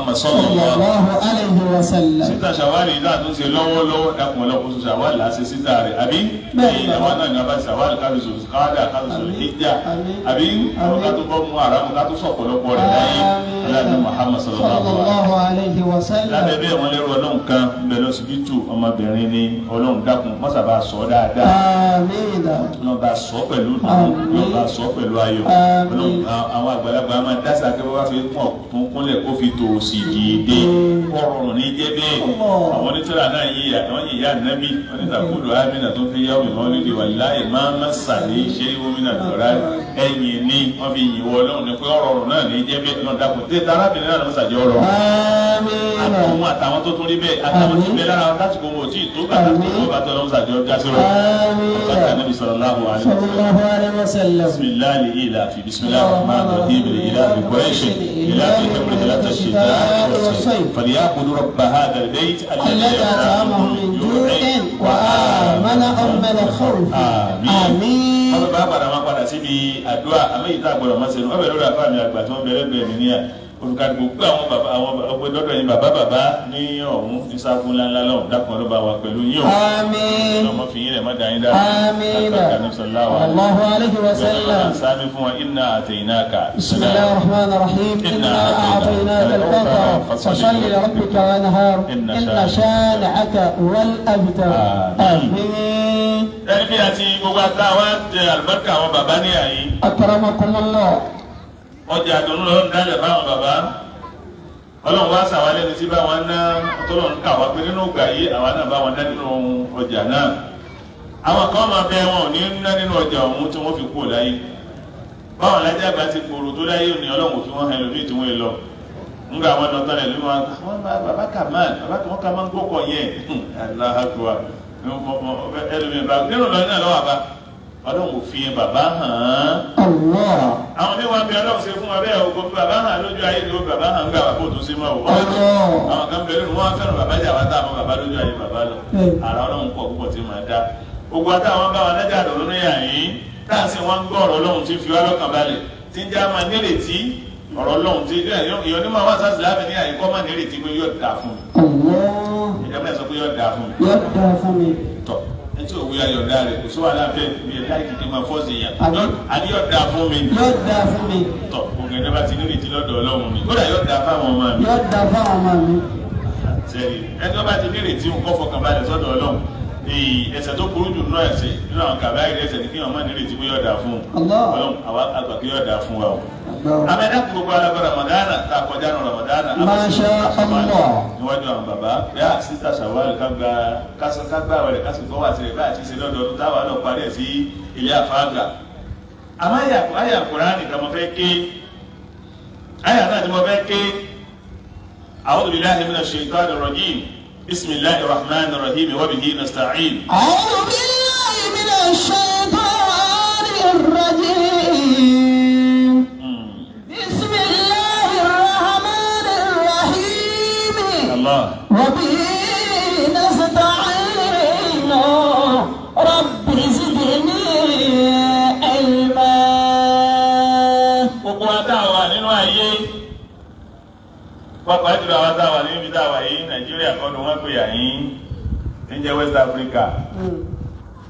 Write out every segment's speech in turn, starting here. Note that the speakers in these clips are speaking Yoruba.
Muhammad sallallahu Sallallahu alayhi wa sallam. Síta ṣàwárì náà tó ń ṣe lọ́wọ́lọ́wọ́, dákun ọlọ́kùn sọ ṣàwárì láti síta rẹ̀ àbí. Bẹ́ẹ̀ni. Ẹ̀yìn àwọn náà ní abá ṣàwárì káfíṣọ káwádà káfíṣọ Àmín. ìjà Àmín. àbí àwọn Àmín. ká tó bọ́ mú àràmù ká tó sọ̀pọ̀lọpọ̀ rẹ̀ láyé. Àmín. Aláàbí Muhammad sallallahu Sallallahu alayhi wa sallam. lábẹ́ bẹ́ẹ̀, wọ́n lérò Ọlọ́run kan ń bẹ lọ́sibítù, ọmọbìnrin ni. Ọlọ́run dákun mọ́sàbá sọ ọ́ dáadáa. Àmín. Ọlọ́run bá sọ ọ́ pẹ̀lú ìdùnnú. Àmín. Ọlọ́run bá sọ ọ́ pẹ̀lú ayọ̀. Àmín. Ọlọ́run, àwọn àgbàlagbà máa dásà kí wọ́n bá fi kún ọ̀tún kúnlẹ̀ kó fi tò sí dìde kọ́rọ̀rùn ní jẹ́ bẹ́ẹ̀. Allah. Àwọn onítìrà náà yí àwọn yìí yá nábì onítàkùlù amínà tó fi yá òmìnira olóde wà láì máa má sàlẹ̀ ṣe gómìnà dọ̀rá ẹ̀yìn ni wọ́n fi yìn wọ Ọlọ́run ní pé ọ̀rọ̀rùn náà ní jẹ́ bẹ́ẹ̀ náà. Dákun tẹ́ arábìnrin náà lọ́sàjẹ́ ọ̀rọ̀ Àmín. àtọ̀hún àtàwọn tó tún rí bẹ́ẹ̀, àtàwọn tí bẹ lára wọn lásìkò wọn ò tí ì tó bàtà tó Àmín. wọn bá tọ́ lọ́sàjẹ́ ọjà sí rọ̀. Àmín. Ànábì sallallahu alaihi wasallam. Sallallahu alayhi wa sallam. بسم الله لإيلاف، بسم الله الرحمن الرحيم، لإيلاف قريش، إيلافهم رحلة الشتاء والصيف، فليعبدوا رب هذا البيت الذي أطعمهم من جوع وآمنهم من خوف. آمين. آمين. Wọ́n bá padà máa padà síbi àdúrà, àmọ́ ìta àgbọ̀dọ̀ máa ṣe nù ọbẹ̀ lórí àfáàmì àgbà tí wọ́n bẹ̀rẹ̀ bẹ̀rẹ̀ ní à olùkàdì gbogbo àwọn bàbá, àwọn ọgbẹ́ dọ́dọ̀ yín, bàbá bàbá ní ọ̀hún ní sáfù ńláńlá lọ́hùn. Dákun, ọlọ́ba wa pẹ̀lú yín o. آمين. Ọmọ fi yín rẹ̀ má dá yín dá. آمين. الله عليه وسلم. Sáàmì fún wa إنا أعطيناك. بسم الله الرحمن الرحيم، إنا أعطيناك الكوثر فصل لربك وانهار إن شانئك هو الأبتر. آمين. Ẹni bí àti gbogbo àtàwọn jẹ àlùbáríkà àwọn bàbá ní àyín. أكرمكم الله. Ọjà àdùnnú lọ́run dálẹ̀ fáwọn bàbá. Ọlọ́run wá sàwọn lẹ́ni tí bá wọn ná ọtọ́lọ́run kà wá pé nínú ìgbà yìí àwa náà bá wọn ná nínú ọjà náà. Àwọn kan máa bẹ, wọn ò ní ná nínú ọjà ọ̀hún tí wọ́n fi kú láyé. Báwọn alájà bá ti gbòòrò tó láyé òní, Ọlọ́run ò fi wọ́n hàn lómi tí wọ́n lọ ńgbà wọn lọ tán lẹ́nu wọn. Wọn bá bàbá Kamal, bàbá wọn kà máa ń gbókọ̀ yẹn. Allahu Akbar. Ẹlòmíì bá nínú lọ náà lọ́wọ́ àbá, Ọlọ́run ò fi bàbá hàn án. الله. Àwọn bí wọn bí Ọlọ́run ṣe fún wa bẹ́ẹ̀ o, kò fi bàbá hàn lójú ayé ló bàbá hàn gbà wà kó tó sí mọ́ o. Allah. Àwọn kan bẹ̀rẹ̀ lónìí, wọ́n fẹ́ràn bàbá jà wá táwọn bàbá lójú ayé bàbá lọ. Ara Ọlọ́run pọ̀ púpọ̀ tí màá dá gbogbo àtàwọn bá wọn lẹ́jà lọ́dún ní àyín tá a sì wọ́n ń gbọ́ ọ̀rọ̀ Ọlọ́run tí fi wá lọ́kàn balẹ̀, tí ń já máa nírètí ọ̀rọ̀ Ọlọ́run tí ìyọ̀ ní máa wá sáà sí láàbẹ̀ ní àyín kọ́ máa nírètí pé yóò dáa fún mi. Allah. Ìjọba ẹ̀ sọ pé yóò dáa fún mi. Yóò dáa fún mi. Tọ̀ ẹni tí òwe ayọ̀dá rẹ̀ kò sí wàhálà bẹ́ẹ̀ mi ẹ̀ láì kìkì máa fọ́ọ̀sì yàn. Àmín. Àní yóò dáa fún mi. Yóò dáa fún mi. Tọ̀ gbogbo ẹni bá ti nírètí lọ́dọ̀ Ọlọ́run mi kódà yóò dáa fáwọn ọmọ mi. Yóò dáa fáwọn ọmọ mi. Sẹ́yìn ẹni tó bá ti nírètí ń kọ́ fọkànbalẹ̀ sọ́dọ̀ Ọlọ́run. Ee, ẹ̀ṣẹ̀ tó burú jù nínú ẹ̀ṣẹ̀, nínú àwọn kàbáyé ẹ̀ṣẹ̀ ní kí wọn má nírètí pé yóò dáa fún un. Allah. Ọlọ́run àwa àgbà kí yóò dáa fún wa o. Àgbà o. Abẹ́dá gbogbo alágbára Ramadana tá a kọjá nù Ramadana. Masha Allah. Níwájú àwọn bàbá yá sísá sàwárì ká gba kásán ká gbà wẹ̀rẹ̀ kásì fọwọ́ àti rẹ̀ bá àti ṣe lọ́dọọdún táwa lọ parí ẹ̀ sí ilé àfáàgbà. Àmọ́ àyà Kùránì kan mo fẹ́ ké, àyà náà ni mo fẹ́ ké. أعوذ بالله من الشيطان الرجيم، بسم الله الرحمن الرحيم، وبه نستعين. أعوذ بالله من الشيطان الرجيم. بسم الله الرحمن الرحيم. الله. وبه نستعين، رب زدني علما. Gbogbo wa tá a wà nínú ayé, pàápàá jùlọ àwọn tá a wà níbi tá a wà yìí, Nàìjíríà kọ́ ni wọ́n pè yà yín tí ń jẹ́ West Africa.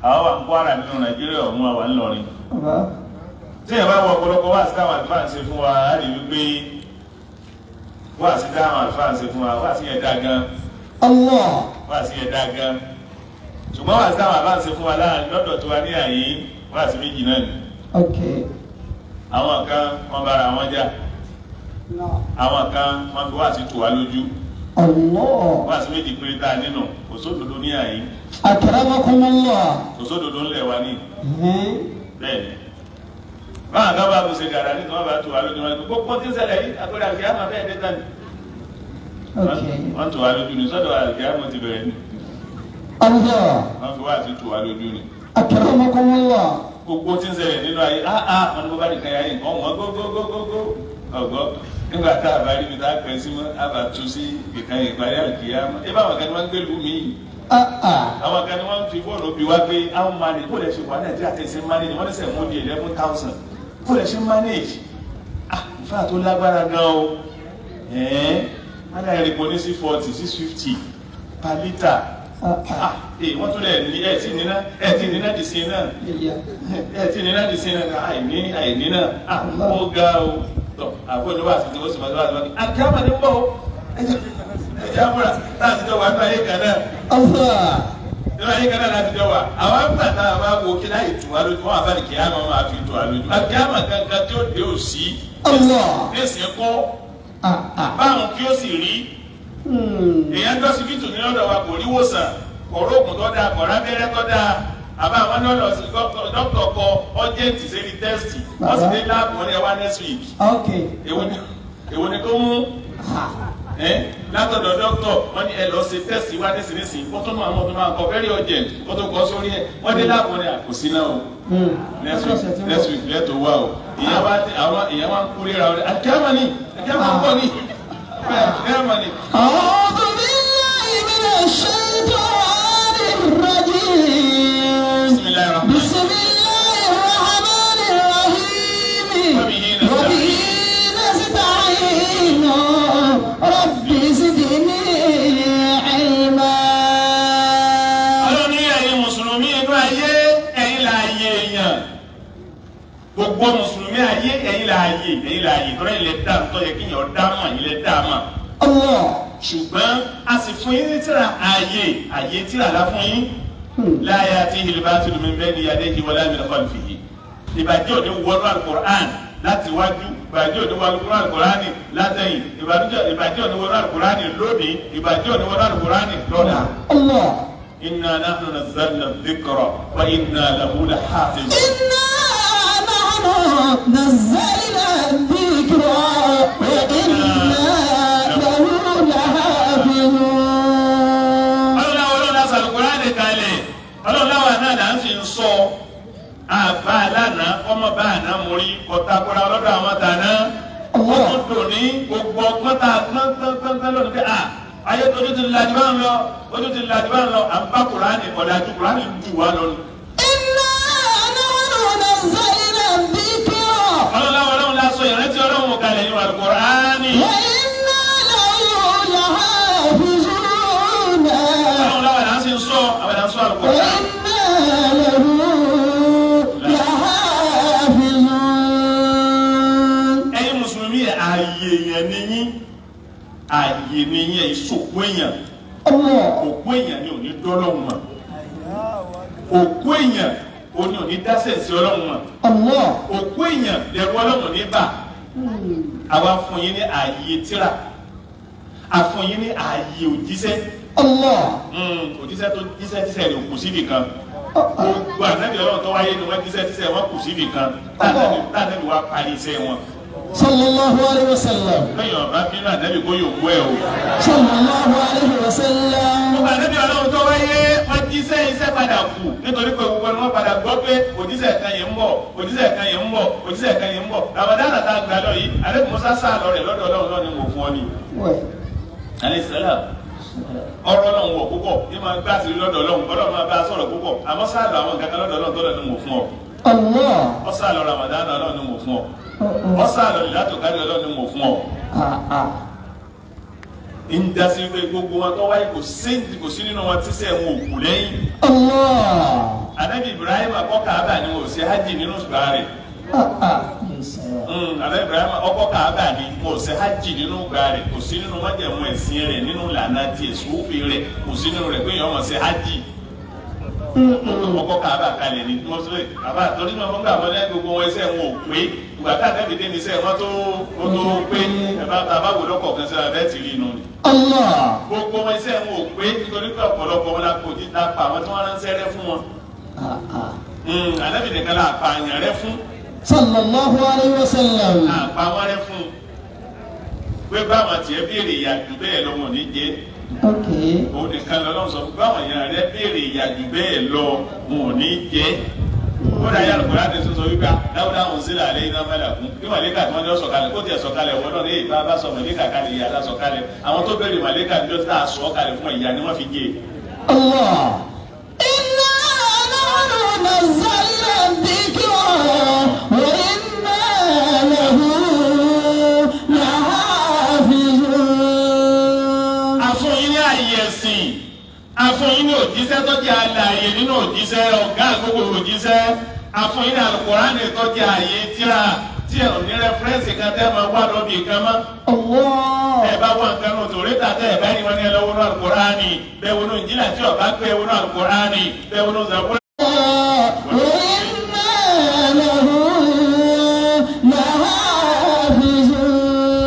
Àwọn wà ń Kwara nínú Nàìjíríà ọ̀hún, àwa ńlọrin. Bàbá. Tí ẹ bá wọ ọ̀pọ̀lọpọ̀ wá sí táwọn àlùfáà ń ṣe fún wa, á rí wípé wá sí táwọn àlùfáà ń ṣe fún wa, wá sí yẹn dá gan. Allah. Wá sí yẹn dá gan, ṣùgbọ́n wá sí táwọn àlùfáà ń ṣe fún wa láàrin lọ́dọ̀ tó wa ní àyè, wá sí méjì náà ni. Àwọn kan wọ́n bára wọn jà. No. Àwọn kan wọ́n fi wá sí tù wá lójú. Allah. Wá sí méjì péré tá a nínú. Kò sódodo ní àyè. Akramakumullah. Kò sódodo ńlẹ̀ wa ní. Bẹ́ẹ̀ ni báwọn kan bá bó ṣe gàrà nítorí wọn bá tù wá lójú wọn gbogbo tí ń ṣẹlẹ̀ yìí, àpẹẹrẹ àgbẹ̀ àmọ́ bẹ́ẹ̀ dé tán ni. Wọ́n tù wá lójú ni sọ́dọ̀ àgbẹ̀ àmọ́ ti bẹ̀rẹ̀ ni. Allah. Wọ́n fi wá sí tù wá lójú ni. Akramakumullah. Gbogbo tí ń ṣẹlẹ̀ nínú ayé, wọn ní bó bá nìkan yáyé nǹkan wọn gógógógógó ọgbọ nígbà tá a bá rí ibi tá a pẹ́ sí mọ́, a bá tu sí ìkan ìparí àlùkìyà mọ́ ẹ bá àwọn kan ní wọ́n ń gbé lù mí. Àwọn kan ní wọ́n fi fóònù bí wá pé how manage, kó lè ṣe wà Nàìjíríà tẹ̀sí manage, wọ́n ní sẹ̀ mú di 11,000, kó lè ṣe manage. Ah, ìfẹ́ tó lágbára gan o. Ẹ̀ẹ́n Wọ́n lè rí po ní 640, 650 per litre. Wọ́n tún lè ní ẹ̀ tí níná, ẹ̀ tí níná di sí náà, ẹ̀ tí níná di sí náà, àìní àìní náà, ó ga o. Tọ́ àfọ̀nù wà sí ti ó sì máa wá sí wọn. Àkíyàmà ní bọ̀ o, ẹ̀jẹ̀ àmúra láti jọ wà ní ayé kan náà. Nínú ayé kan náà láti jọ wà. Àwọn àgbà tá a bá wo kí láyé tù wá lójú, wọn àbá ní kíyàmà máa fi tù wá lójú. Àkíyàmà kankan tí ó dé òsì. Ẹ̀sìn kọ́ báwọn kí ó sì rí. Èèyàn dọ́sibítù ní ọ̀dọ̀ wa kò rí wòsàn, kò róògùn tó dáa, kò rábẹ́rẹ́ tó dáa. Àbá àwọn ní ọ̀dọ̀ sí dókítà kọ ọ́jẹ́ǹtì sẹ́ni tẹ́sítì, wọ́n sì dé láàbù wọn ní ẹwà next week. Èwo ni kó mú látọ̀dọ̀ dókítà wọ́n ní ẹ lọ ṣe tẹ́sítì wá nísinsìnyí, kó tó máa mọ́ tó máa kọ very urgent, kó tó kọ sórí ẹ̀. Wọ́n dé láàbù wọn ní àkòsí náà o. Next week lẹ́tọ̀ wá o. Ìyẹn wá ń kúrẹ́ra rẹ̀. Àkíyàmọ̀ ni, àkíyàmọ̀ ń bọ̀ ni. أعوذ بالله من الشيطان الرجيم. بسم الله الرحمن بسم الله الرحمن الرحيم. وبه نستعين رب زدني علما. Ọlọ́run ní ẹ̀yin mùsùlùmí inú ayé, ẹ̀yin là ayé èèyàn. Gbogbo mùsùlùmí ayé, ẹ̀yin là ayé, ẹ̀yin là ayé. Tọ́lá ilẹ̀ dá tó yẹ kí èèyàn dá mọ̀, ilẹ̀ dá mọ̀. Allah. Ṣùgbọ́n a sì fún yín ní tírà ayé, ayé tírà la fún yín. La ya'tihi al-batilu min bayni yadayhi wala min khalfihi. Ìbàjẹ́ òní wọnú Al-Qur'an láti wájú, ìbàjẹ́ òní wọnú Al-Qur'an látẹ̀yìn, ìbàjẹ́ òní wọnú Al-Qur'an lónìí, ìbàjẹ́ òní wọnú Al-Qur'an lọ́la. Allah. Inna nahnu nazzalna dhikra wa inna lahu lahafizun. إنا نحن نزلنا الذكر وإنا له لحافظون. Ọlọ́run ọlọ́run la sàlùkùránì kalẹ̀, ọlọ́run láwa náà là ń fi sọ àbá lánàá ọmọ bá àná mórí kọtakura ọlọ́dọ̀ àwọn tàná. Wọ́n tún dùn ní gbogbo ọgbọ́n tá a gbọ́n gbọ́n gbọ́n gbọ́n lónìí pé à ayé ojú ti lajú bá ń lọ, ojú ti lajú bá ń lọ, à ń bá kùránì ọ̀làjú kùránì jù wá lọ ni. إنا نحن نزلنا الذكر Ọlọ́run láwa ọlọ́run la sọ ìrántí ọlọ́run kalẹ̀ nínú Al-Qur'ani. وإنا له لحافظون. Ọlọ́run láwa là ń sì ń sọ àwọn là ń sọ Al-Qur'ani. وإنا له لحافظون. Ẹ̀yin mùsùlùmí, ààyè èèyàn ni yín, ààyè ni yín, ẹ̀yin sòkú èèyàn. Allah. Òkú èèyàn ni ò ní dọ́lọ́hun mọ̀, òkú èèyàn ò ní ò ní dásẹ̀ sí ọlọ́run mọ̀, Allah. òkú èèyàn lẹ̀rù ọlọ́run ní bà. Àwa fún yín ní ààyè tírà, a fún yín ní ààyè òjíṣẹ́. Allah. Òjíṣẹ́ tó jíṣẹ́ jíṣẹ́ rẹ̀ kù síbì kan. Gbogbo ànábì ọlọ́run tó wáyé ni wọ́n jíṣẹ́ jíṣẹ́ wọn kù síbì kan, táànábì wá parí iṣẹ́ wọn. Sallallahu alayhi wa sallam. Lẹ́yìn ọ̀bá bínú ànábì kó yòókù ẹ̀ o. Sallallahu alayhi wa sallam. Gbogbo ànábì ọlọ́run tó wáyé wọ́n jíṣẹ́, iṣẹ́ padà kù, nítorí pé gbogbo ni wọ́n padà gbọ́ pé òjíṣẹ́ kan yìí ń bọ̀, òjíṣẹ́ kan yìí ń bọ̀, òjíṣẹ́ kan yìí ń bọ̀. Ramadan tá a gbà lọ yìí, ànábì Musa sá lọ rẹ̀ lọ́dọ̀ ọlọ́run lọ́ni wò fún ọ ni. Alayhi salam. Ọ̀rọ̀ ọlọ́run wọ̀ púpọ̀ ní máa gbá sí lọ́dọ̀ ọlọ́run, ọlọ́run máa bá a sọ̀rọ̀ púpọ̀, àmọ́ sá lọ àwọn nǹkan kan lọ́dọ̀ ọlọ́run tọ́lọ́ ni wò fún ọ. Allah. Ọ sá lọ Ramadan, ọlọ́run ni wò fún ọ. Ọ sá lọ ìlàtọ̀ kárí, ọlọ́run ni wò fún ọ. Ń dasi pé gbogbo wọn tó wáyé, kò sí nínú wọn tíṣẹ́ wọn ò kù lẹ́yìn. Allah. Anabi Ibrahim akọ Kaaba ni wọn ò ṣe hajj nínú ìgbà rẹ̀. Anabi Ibrahim ọkọ Kaaba ni wọn ò ṣe hajj nínú ìgbà rẹ̀, kò sí nínú májẹ̀mú ẹ̀sìn rẹ̀, nínú ìlànà tiẹ̀ sùúfì rẹ̀, kò sí nínú rẹ̀ pé èèyàn máa ṣe hajj. Ọkọ Kaaba kalẹ̀ ni wọ́n sọ àbá torí náà wọ́n gbà wọ́n lẹ́yìn gbogbo wọn iṣẹ́ wọn ò pé. Ìgbà tá ànábì dé ní iṣẹ́ wọn tó ó tó pé ẹ bá bá wò lọ́kọ̀ kan sí abẹ́ ti rí inú ni. Allah. Gbogbo wọn iṣẹ́ wọn ò pé nítorí pé ọ̀pọ̀lọpọ̀ wọn la kò ní la pa àwọn tí wọ́n ránṣẹ́ rẹ́ fún wọn. Ànábì nìkan la pa àyàn rẹ́ fún. Sallallahu alayhi wa sallam. Àpá wọn rẹ́ fún pé báwọn tiẹ̀ béèrè ìyà jù bẹ́ẹ̀ lọ wọn ò ní jẹ́. Òun nìkan lọ́lọ́run sọ fún báwọn èèyàn rẹ béèrè ìyà jù bẹ́ẹ̀ lọ wọn ò ní jẹ́. Kódà yàrá kódà ti sọ wípé dáwọ́dá òun sílẹ̀ alẹ́ iná mẹ́lẹ̀ kún kí màlẹ́kà tí wọ́n jọ sọ̀kalẹ̀ kó tiẹ̀ sọ̀kalẹ̀ wọ́n náà ní ìbá bá sọ màlẹ́kà kalẹ̀ ìyá la sọ̀kalẹ̀ àwọn tó béèrè màlẹ́kà ní ọjọ́ tá a sọ̀ kalẹ̀ fún ìyá ni wọ́n fi jẹ́. Allah. Inna nahnu nazzalna dhikra wa inna lahu lahafizun. ẹ̀sìn. Afúnyín ní òjíṣẹ́ tó jẹ́ alààyè nínú òjíṣẹ́, ọ̀gá àgbogbo òjíṣẹ́. Afúnyín ní Al-Qur'ani tó jẹ́ ààyè tíra tí ẹ̀ ní reference kan tẹ́ máa wá lọ́bì kan mọ́. Allah. Ẹ bá wà nǹkan nù torí tàtẹ́ ẹ̀ bá ní wọn ní ẹ lọ́wọ́ nù Al-Qur'ani, bẹ́ẹ̀ wọnú Injila tí ọba pé wọnú Al-Qur'ani, bẹ́ẹ̀ wọnú Zabura. وإنا له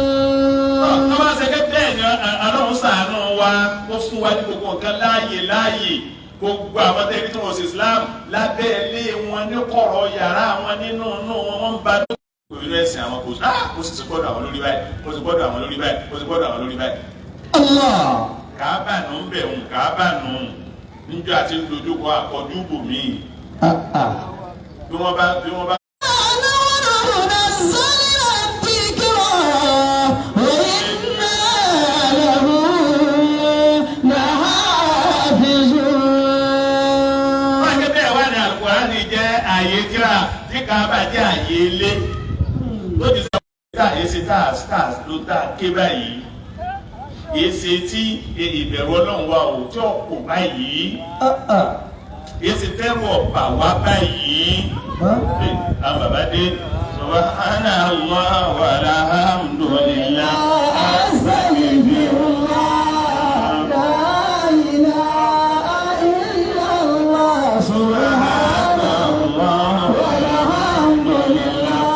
لحافظون. Tó bá ṣe pé bẹ́ẹ̀ ni Ọlọ́run ṣàánú wa, ó fún wa ní gbogbo nǹkan láàyè láàyè. Gbogbo àwọn tẹ́lẹ̀ tí wọ́n ṣe Islam lábẹ́ ilé wọn ní kọ̀rọ̀ yàrá wọn nínú inú wọn, wọ́n ń ba inú ẹ̀sìn àwọn kò sí. Ó sì ti gbọ́dọ̀ àwọn lórí báyìí, ó sì gbọ́dọ̀ àwọn lórí báyìí, ó sì gbọ́dọ̀ àwọn lórí báyìí. Allah. Kàábà nù ń bẹ̀ ń kàábà nù níjọ́ àti dojúkọ àkọjú bòmí bí wọ́n bá bí wọ́n bá. نحن نزلنا الذكر وإنا له لحافظون. Wọ́n á bẹ́ẹ̀ wá ní Al-Qur'ani jẹ́ ààyè tíra tí Kaaba jẹ́ ààyè ilé. Lójú sọ pé tá èsì tá tá ló tá ké báyìí. Èsì tí ìbẹ̀rù Ọlọ́run wa ò tí ò kò báyìí. Èsì tẹ́rù ọ̀bà wá báyìí. Àwọn bàbá dé. Subhanallah walhamdulillah. أستغفر الله لا إله إلا الله سبحان الله والحمد لله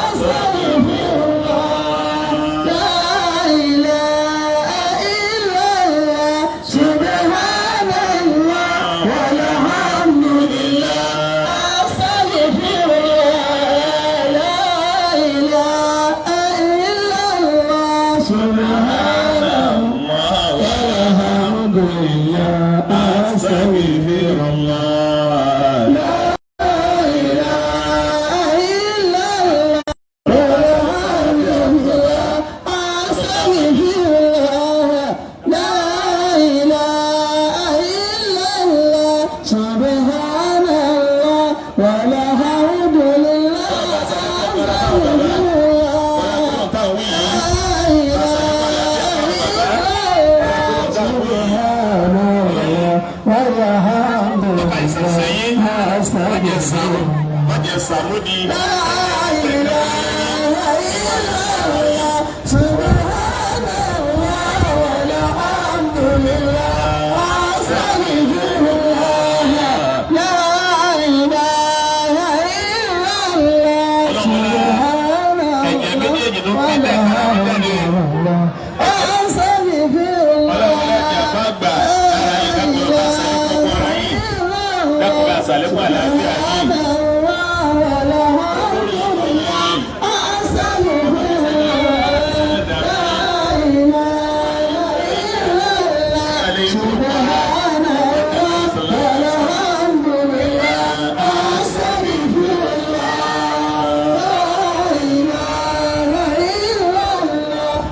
أستغفر الله لا إله إلا الله سبحان الله والحمد لله أستغفر الله لا إله إلا الله سبحان الله والحمد لله أستغفر الله. لا إله إلا الله والحمد لله أستغفر الله لا إله إلا الله سبحان الله والحمد لله أستغفر الله لا إله إلا الله سبحان الله والحمد لله أستغفر Wọ́n sàmúdi. لا إله إلا الله سبحان الله والحمد لله أستغفر الله لا إله إلا الله سبحان Ẹ̀jẹ̀ méjèèjì ló fi tẹ̀ kára jáde. الله أستغفر Ọlọ́run láti àbá àgbà ara yìí dákun bá sàlékún ọkọ ara yìí. Dákun bá sàlékún àlàáfíà yìí.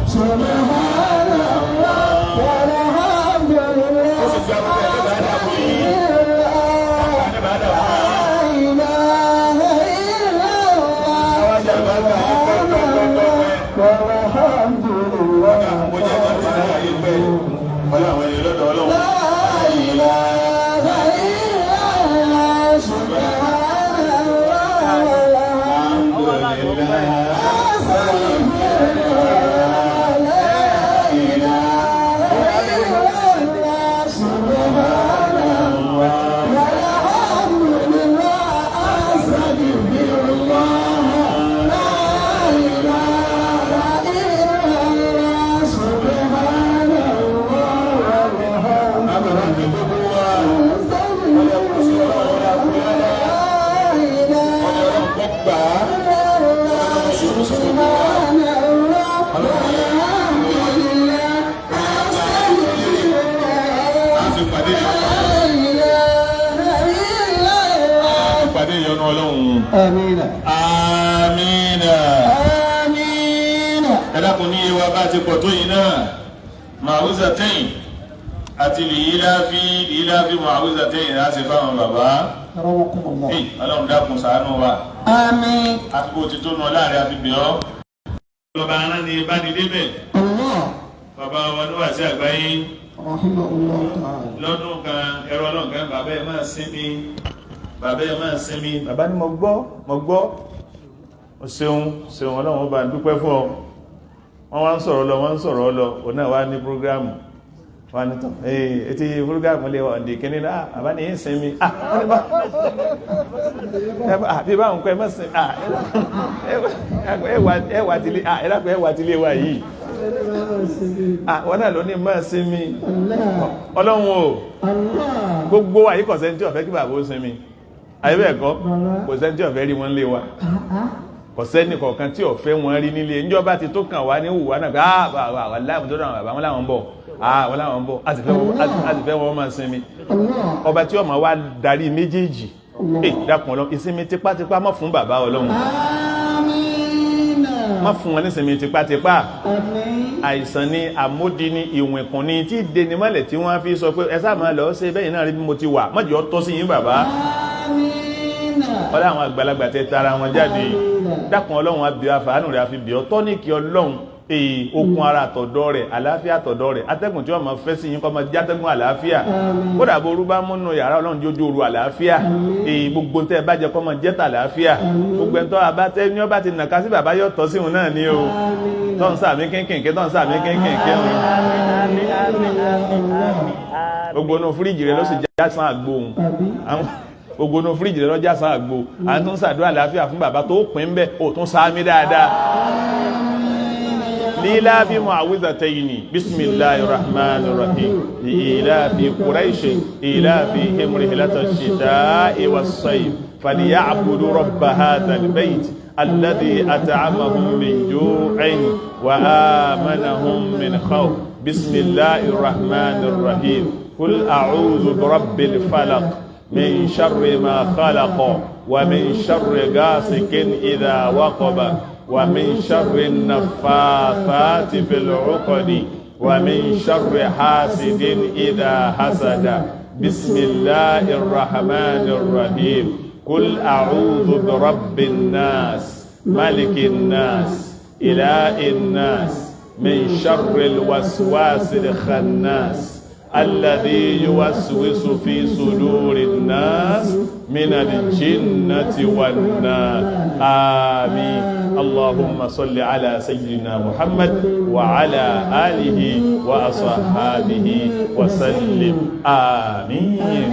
سبحان الله والحمد لله Ó sì gba gbogbo ẹ̀ bá dà fún yín. Ní bá dà fún yín. Àwọn ajá bá gbà yín pẹ́pẹ́pẹ́pẹ́. Mo jẹ́ ìgbà tí wọ́n yé pẹ́. Ọlọ́run àwọn ènìyàn lọ́dọ̀ Ọlọ́run. Àbàbà fi gbogbo wa. Ọlọ́run kọ́ gbà á. A fi pàdé ìyọ́nú Ọlọ́run. آمين. Amina. آمين. Ẹ dákun ní iye wa bá ti pọ̀ tó yìí náà. Màwúzà tẹ́yìn àti lìyíláfi lìyíláfi màwúzà tẹ́yìn láti fáwọn bàbá. رحمكم الله. Hey, Ọlọ́run dákun ṣàánú wa. آمين. Àsìkò ti tó nù ọ láàrin àfi bẹ̀ ọ́. Lọ́ba arán ni bá ní débẹ̀. الله. Bàbá wa ní wàásí àgbáyé رحمه الله تعالى. Lọ́dún kan, ẹ̀rọ ọlọ́run kan, bàbá ẹ̀ máa sinmi, bàbá ẹ̀ máa sinmi. Bàbá ní mo gbọ́, mo gbọ́, o ṣeun ṣeun, Ọlọ́run ọba dúpẹ́ fún ọ. Wọ́n wá ń sọ̀rọ̀ lọ, wọ́n ń sọ̀rọ̀ lọ, òun náà wá ní prógrámù wọ́n ní tán ee etí prógrámù lè wà ọ̀dẹ̀ kínní náà. Bàbá ní yín sinmi, ah, wọ́n ní bá bí báwọn kọ́ ẹ má sinmi, ah, ẹ wà tilé, ah, ẹ dákun, ẹ wà tilé wa yìí, ah, wọn náà ló ní má sinmi. Allah. Ọlọ́run o. Allah. Gbogbo wa yìí, kò sẹ́ni tí ó fẹ́ kí bàbá ó sinmi, àyè bẹ́ẹ̀ kọ́? Kò sẹ́ni tí ó fẹ́ rí wọn lé wa, kò sẹ́ni kọ̀ọ̀kan tí ó fẹ́ wọn rí nílé. Níjọba ti tó kàn wá ní wùwá náà pé ah, wà wà láàmú tó dáhùn, bàbá wọn làwọn ń bọ̀, ah, wọn làwọn ń bọ̀, a sì fẹ́ wọn, a sì fẹ́ wọn máa sinmi. Allah. Ọba tí ó máa wá darí méjèèjì, ẹ dákun, Ọlọ́run, ìsinmi tipátipá má fún bàbá, Ọlọ́run. Àmín. Má fún wọn nísinmi tipátipá. Àmín. Àìsàn ni, àmódi ni, ìwìnkùn ni tí deni mọ́lẹ̀ tí wọ́n fi sọ pé ẹ sáà máa lọ ṣe bẹ́yìn náà rí bí mo ti wà mọ́jọ́ tọ́ sí yín, bàbá. Àmín. Ọlá àwọn àgbàlagbà tẹ tara wọn jáde, dákun Ọlọ́run, abiyọ àfàánù rẹ̀ àfi bíọ́ tọ́níkì Ọlọ́run, èyí okun ara àtọ̀dọ̀ rẹ̀, àlàáfíà àtọ̀dọ̀ rẹ̀, atẹ́gùn tí wọ́n máa fẹ́ sí yín kó máa játẹ́gùn àlàáfíà. Àmín. Kódà bó orú bá múnú yàrá, Ọlọ́run jójú oru àlàáfíà. Èyí gbogbo tẹ́ ẹ bá jẹ kó máa jẹ́ tàlàáfíà. Àmín. Gbogbo ẹni tó bá tẹ́ ní ọba ti nàka sí bàbá yóò tọ́ sí òun náà ni o. Àmín. Tọ́ ń sàmí kínkìnkín, tọ́ ń sàmí kínkìnkín o. Àmín, àmín, àmín, àmín. Gbogbo inú fíríjì rẹ ló sì já sàn àgbo òun. Àbí? Gbogbo inú fíríjì rẹ ló já sàn àgbo. À ń tún ṣàdúrà àlàáfíà fún bàbá tó pín bẹ́ẹ̀, ò tún sáámi dáadáa. لإيلاف معوذتين، بسم الله الرحمن الرحيم، لإيلاف قريش إيلافهم رحلة الشتاء والصيف فليعبدوا رب هذا البيت الذي أطعمهم من جوع وآمنهم من خوف. بسم الله الرحمن الرحيم، قل أعوذ برب الفلق، من شر ما خلق، ومن شر غاسق إذا وقب، ومن شر النفاثات في العقد، ومن شر حاسد إذا حسد. بسم الله الرحمن الرحيم، قل أعوذ برب الناس، ملك الناس، إله الناس، من شر الوسواس الخناس، الذي يوسوس في صدور الناس، من الجنة والنار. آمين. اللهم صل على سيدنا محمد وعلى آله وأصحابه وسلم. آمين.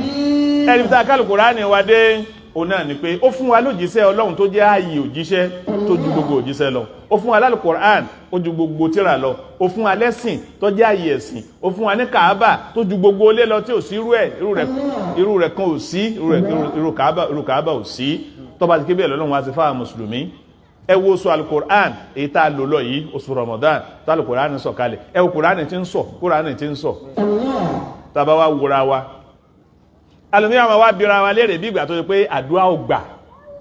Ẹni tí a kálù Kùránì wa dé òun náà ni pé ó fún wa lójíṣẹ́ Ọlọ́run tó jẹ́ ààyè òjíṣẹ́ tó ju gbogbo òjíṣẹ́ lọ. Ó fún wa lálùkùránì, ó ju gbogbo tírà lọ. Ó fún wa lẹ́sìn tó jẹ́ ààyè ẹ̀sìn. Ó fún wa ní Kàábà tó ju gbogbo ilé lọ, tí ò sí irú ẹ̀, irú rẹ̀ kan ò sí, irú Kàábà ò sí. Tó bá ti ké bẹ́ẹ̀ lọ́lọ́run wá sí fáwọn mùsùlùmí. Ẹ wo oṣù alukur'an èyí tá a lò lọ yìí, oṣù Ramadan tá alukur'an sọ̀kalẹ̀. Ẹ wo Kur'an tí ń sọ, Kur'an tí ń sọ. Tàbá wa wúra wa alùmíà máa wá bíra wa léèrè bí ìgbà tó ṣe pé àdúrà ò gbà.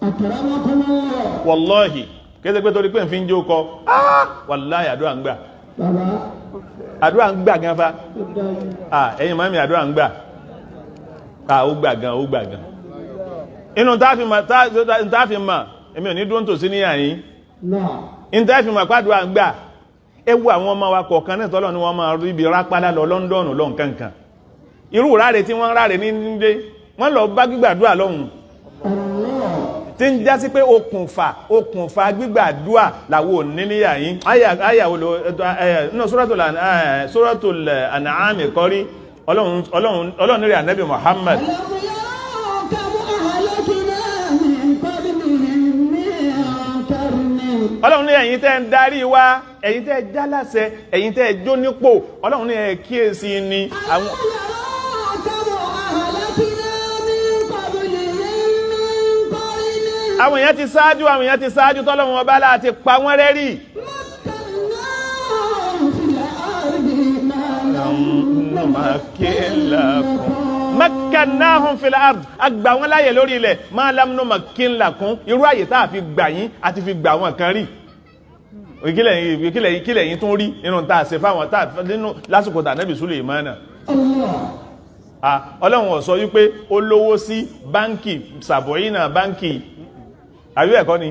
Akramakumullah. Wàláhì, kéde pé torí pé n fi ń jó kọ, ah, wàláhì, àdúrà ń gbà. Bàbá. Àdúrà ń gbà gan fa. Ó dájú. Ah, ẹ̀yin màmí, àdúrà ń gbà. Ah, ó gbà gan, ó gbà gan. Inú tá a fi mọ̀, tá a fi mọ̀, èmi ò ní dúró nítòsí níyà yín. Náà. Ní tá a fi mọ̀ pàdúrà ń gbà, ẹ wo àwọn ọmọ wa kọ̀ọ̀kan náà tọ́lọ́ ni wọ́n máa rí ibi rápálá lọ London lọ nǹkankan, irú ráre tí wọ́n ráre ní nílé, wọ́n lọ bá gbígbàdúrà lọ́hùn. Allah. Tí ń já sí pé okùnfà gbígbàdúà làwọn ò ní níyà yín. Àyà wo lo ẹ nínú Suratul An'am kọ́rí? Ọlọ́run, Ọlọ́run, Ọlọ́run rẹ̀ Ànábì Muhammad. ألم يروا كم أهلكنا من قبلهم من قرن. Ọlọ́run ní ẹ̀yin tẹ́ ń darí wa, ẹ̀yin tẹ́ jálàsẹ, ẹ̀yin tẹ́ jó nípò, Ọlọ́run ní ẹ kíyèsí ni àwọn ألم يروا كم أهلكنا من قبلهم من قرن. Àwọn èèyàn ti ṣáájú, àwọn èèyàn ti ṣáájú tọ́lọ́run ọba láti pa wọ́n rẹ́ rí. مكناهم في الأرض ما لم Makkannahum fil ard, àgbà wọn láyè lórí ilẹ̀, ma lam numakkin lakum, irú àyè tá a fi gbà yín àti fi gbà wọn kan rí. Kílẹ̀ yín tún rí nínú tá a ṣe fáwọn tá a nínú lásìkò tà Nábì Sùlẹ̀mánà. Allah. Ah, Ọlọ́run ó sọ wípé ó lówó sí báńkì sàbọ̀yìnà báńkì. Àbí ẹ̀kọ́ ni?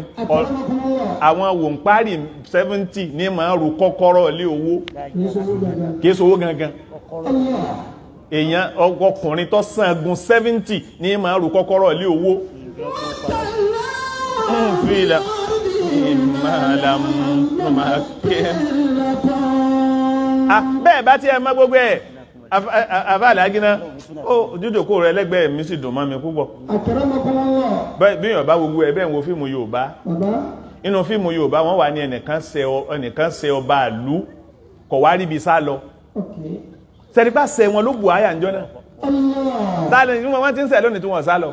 Àwọn wòǹpárì 70 ní máa ń ru kọ́kọ́rọ́ ilé owó, kìí sowó gangan. Èèyàn ọkùnrin tó sangun 70 ní máa ń ru kọ́kọ́rọ́ ilé owó. Fìlà ìmàlàmùmákẹ́. Bẹ́ẹ̀ bá tí ẹ mọ́ gbogbo ẹ̀, àfá àlágínà ó jíjòkó rẹ lẹ́gbẹ̀ẹ́ mi sì dùn mọ́ mi púpọ̀. Bí èèyàn bá gbogbo ẹ̀ bẹ́ẹ̀ ń wo fíìmù Yorùbá, inú fíìmù Yorùbá wọ́n wà ní ẹnìkan ṣe ọba ìlú, kọ̀ wá ríbi sá lọ. Sẹ́rípà ṣe wọn ló bù áyà ńjọ́ náà. Táàlẹ̀ ní wọ́n ti ń ṣẹ̀ lónìí tí wọ́n sá lọ.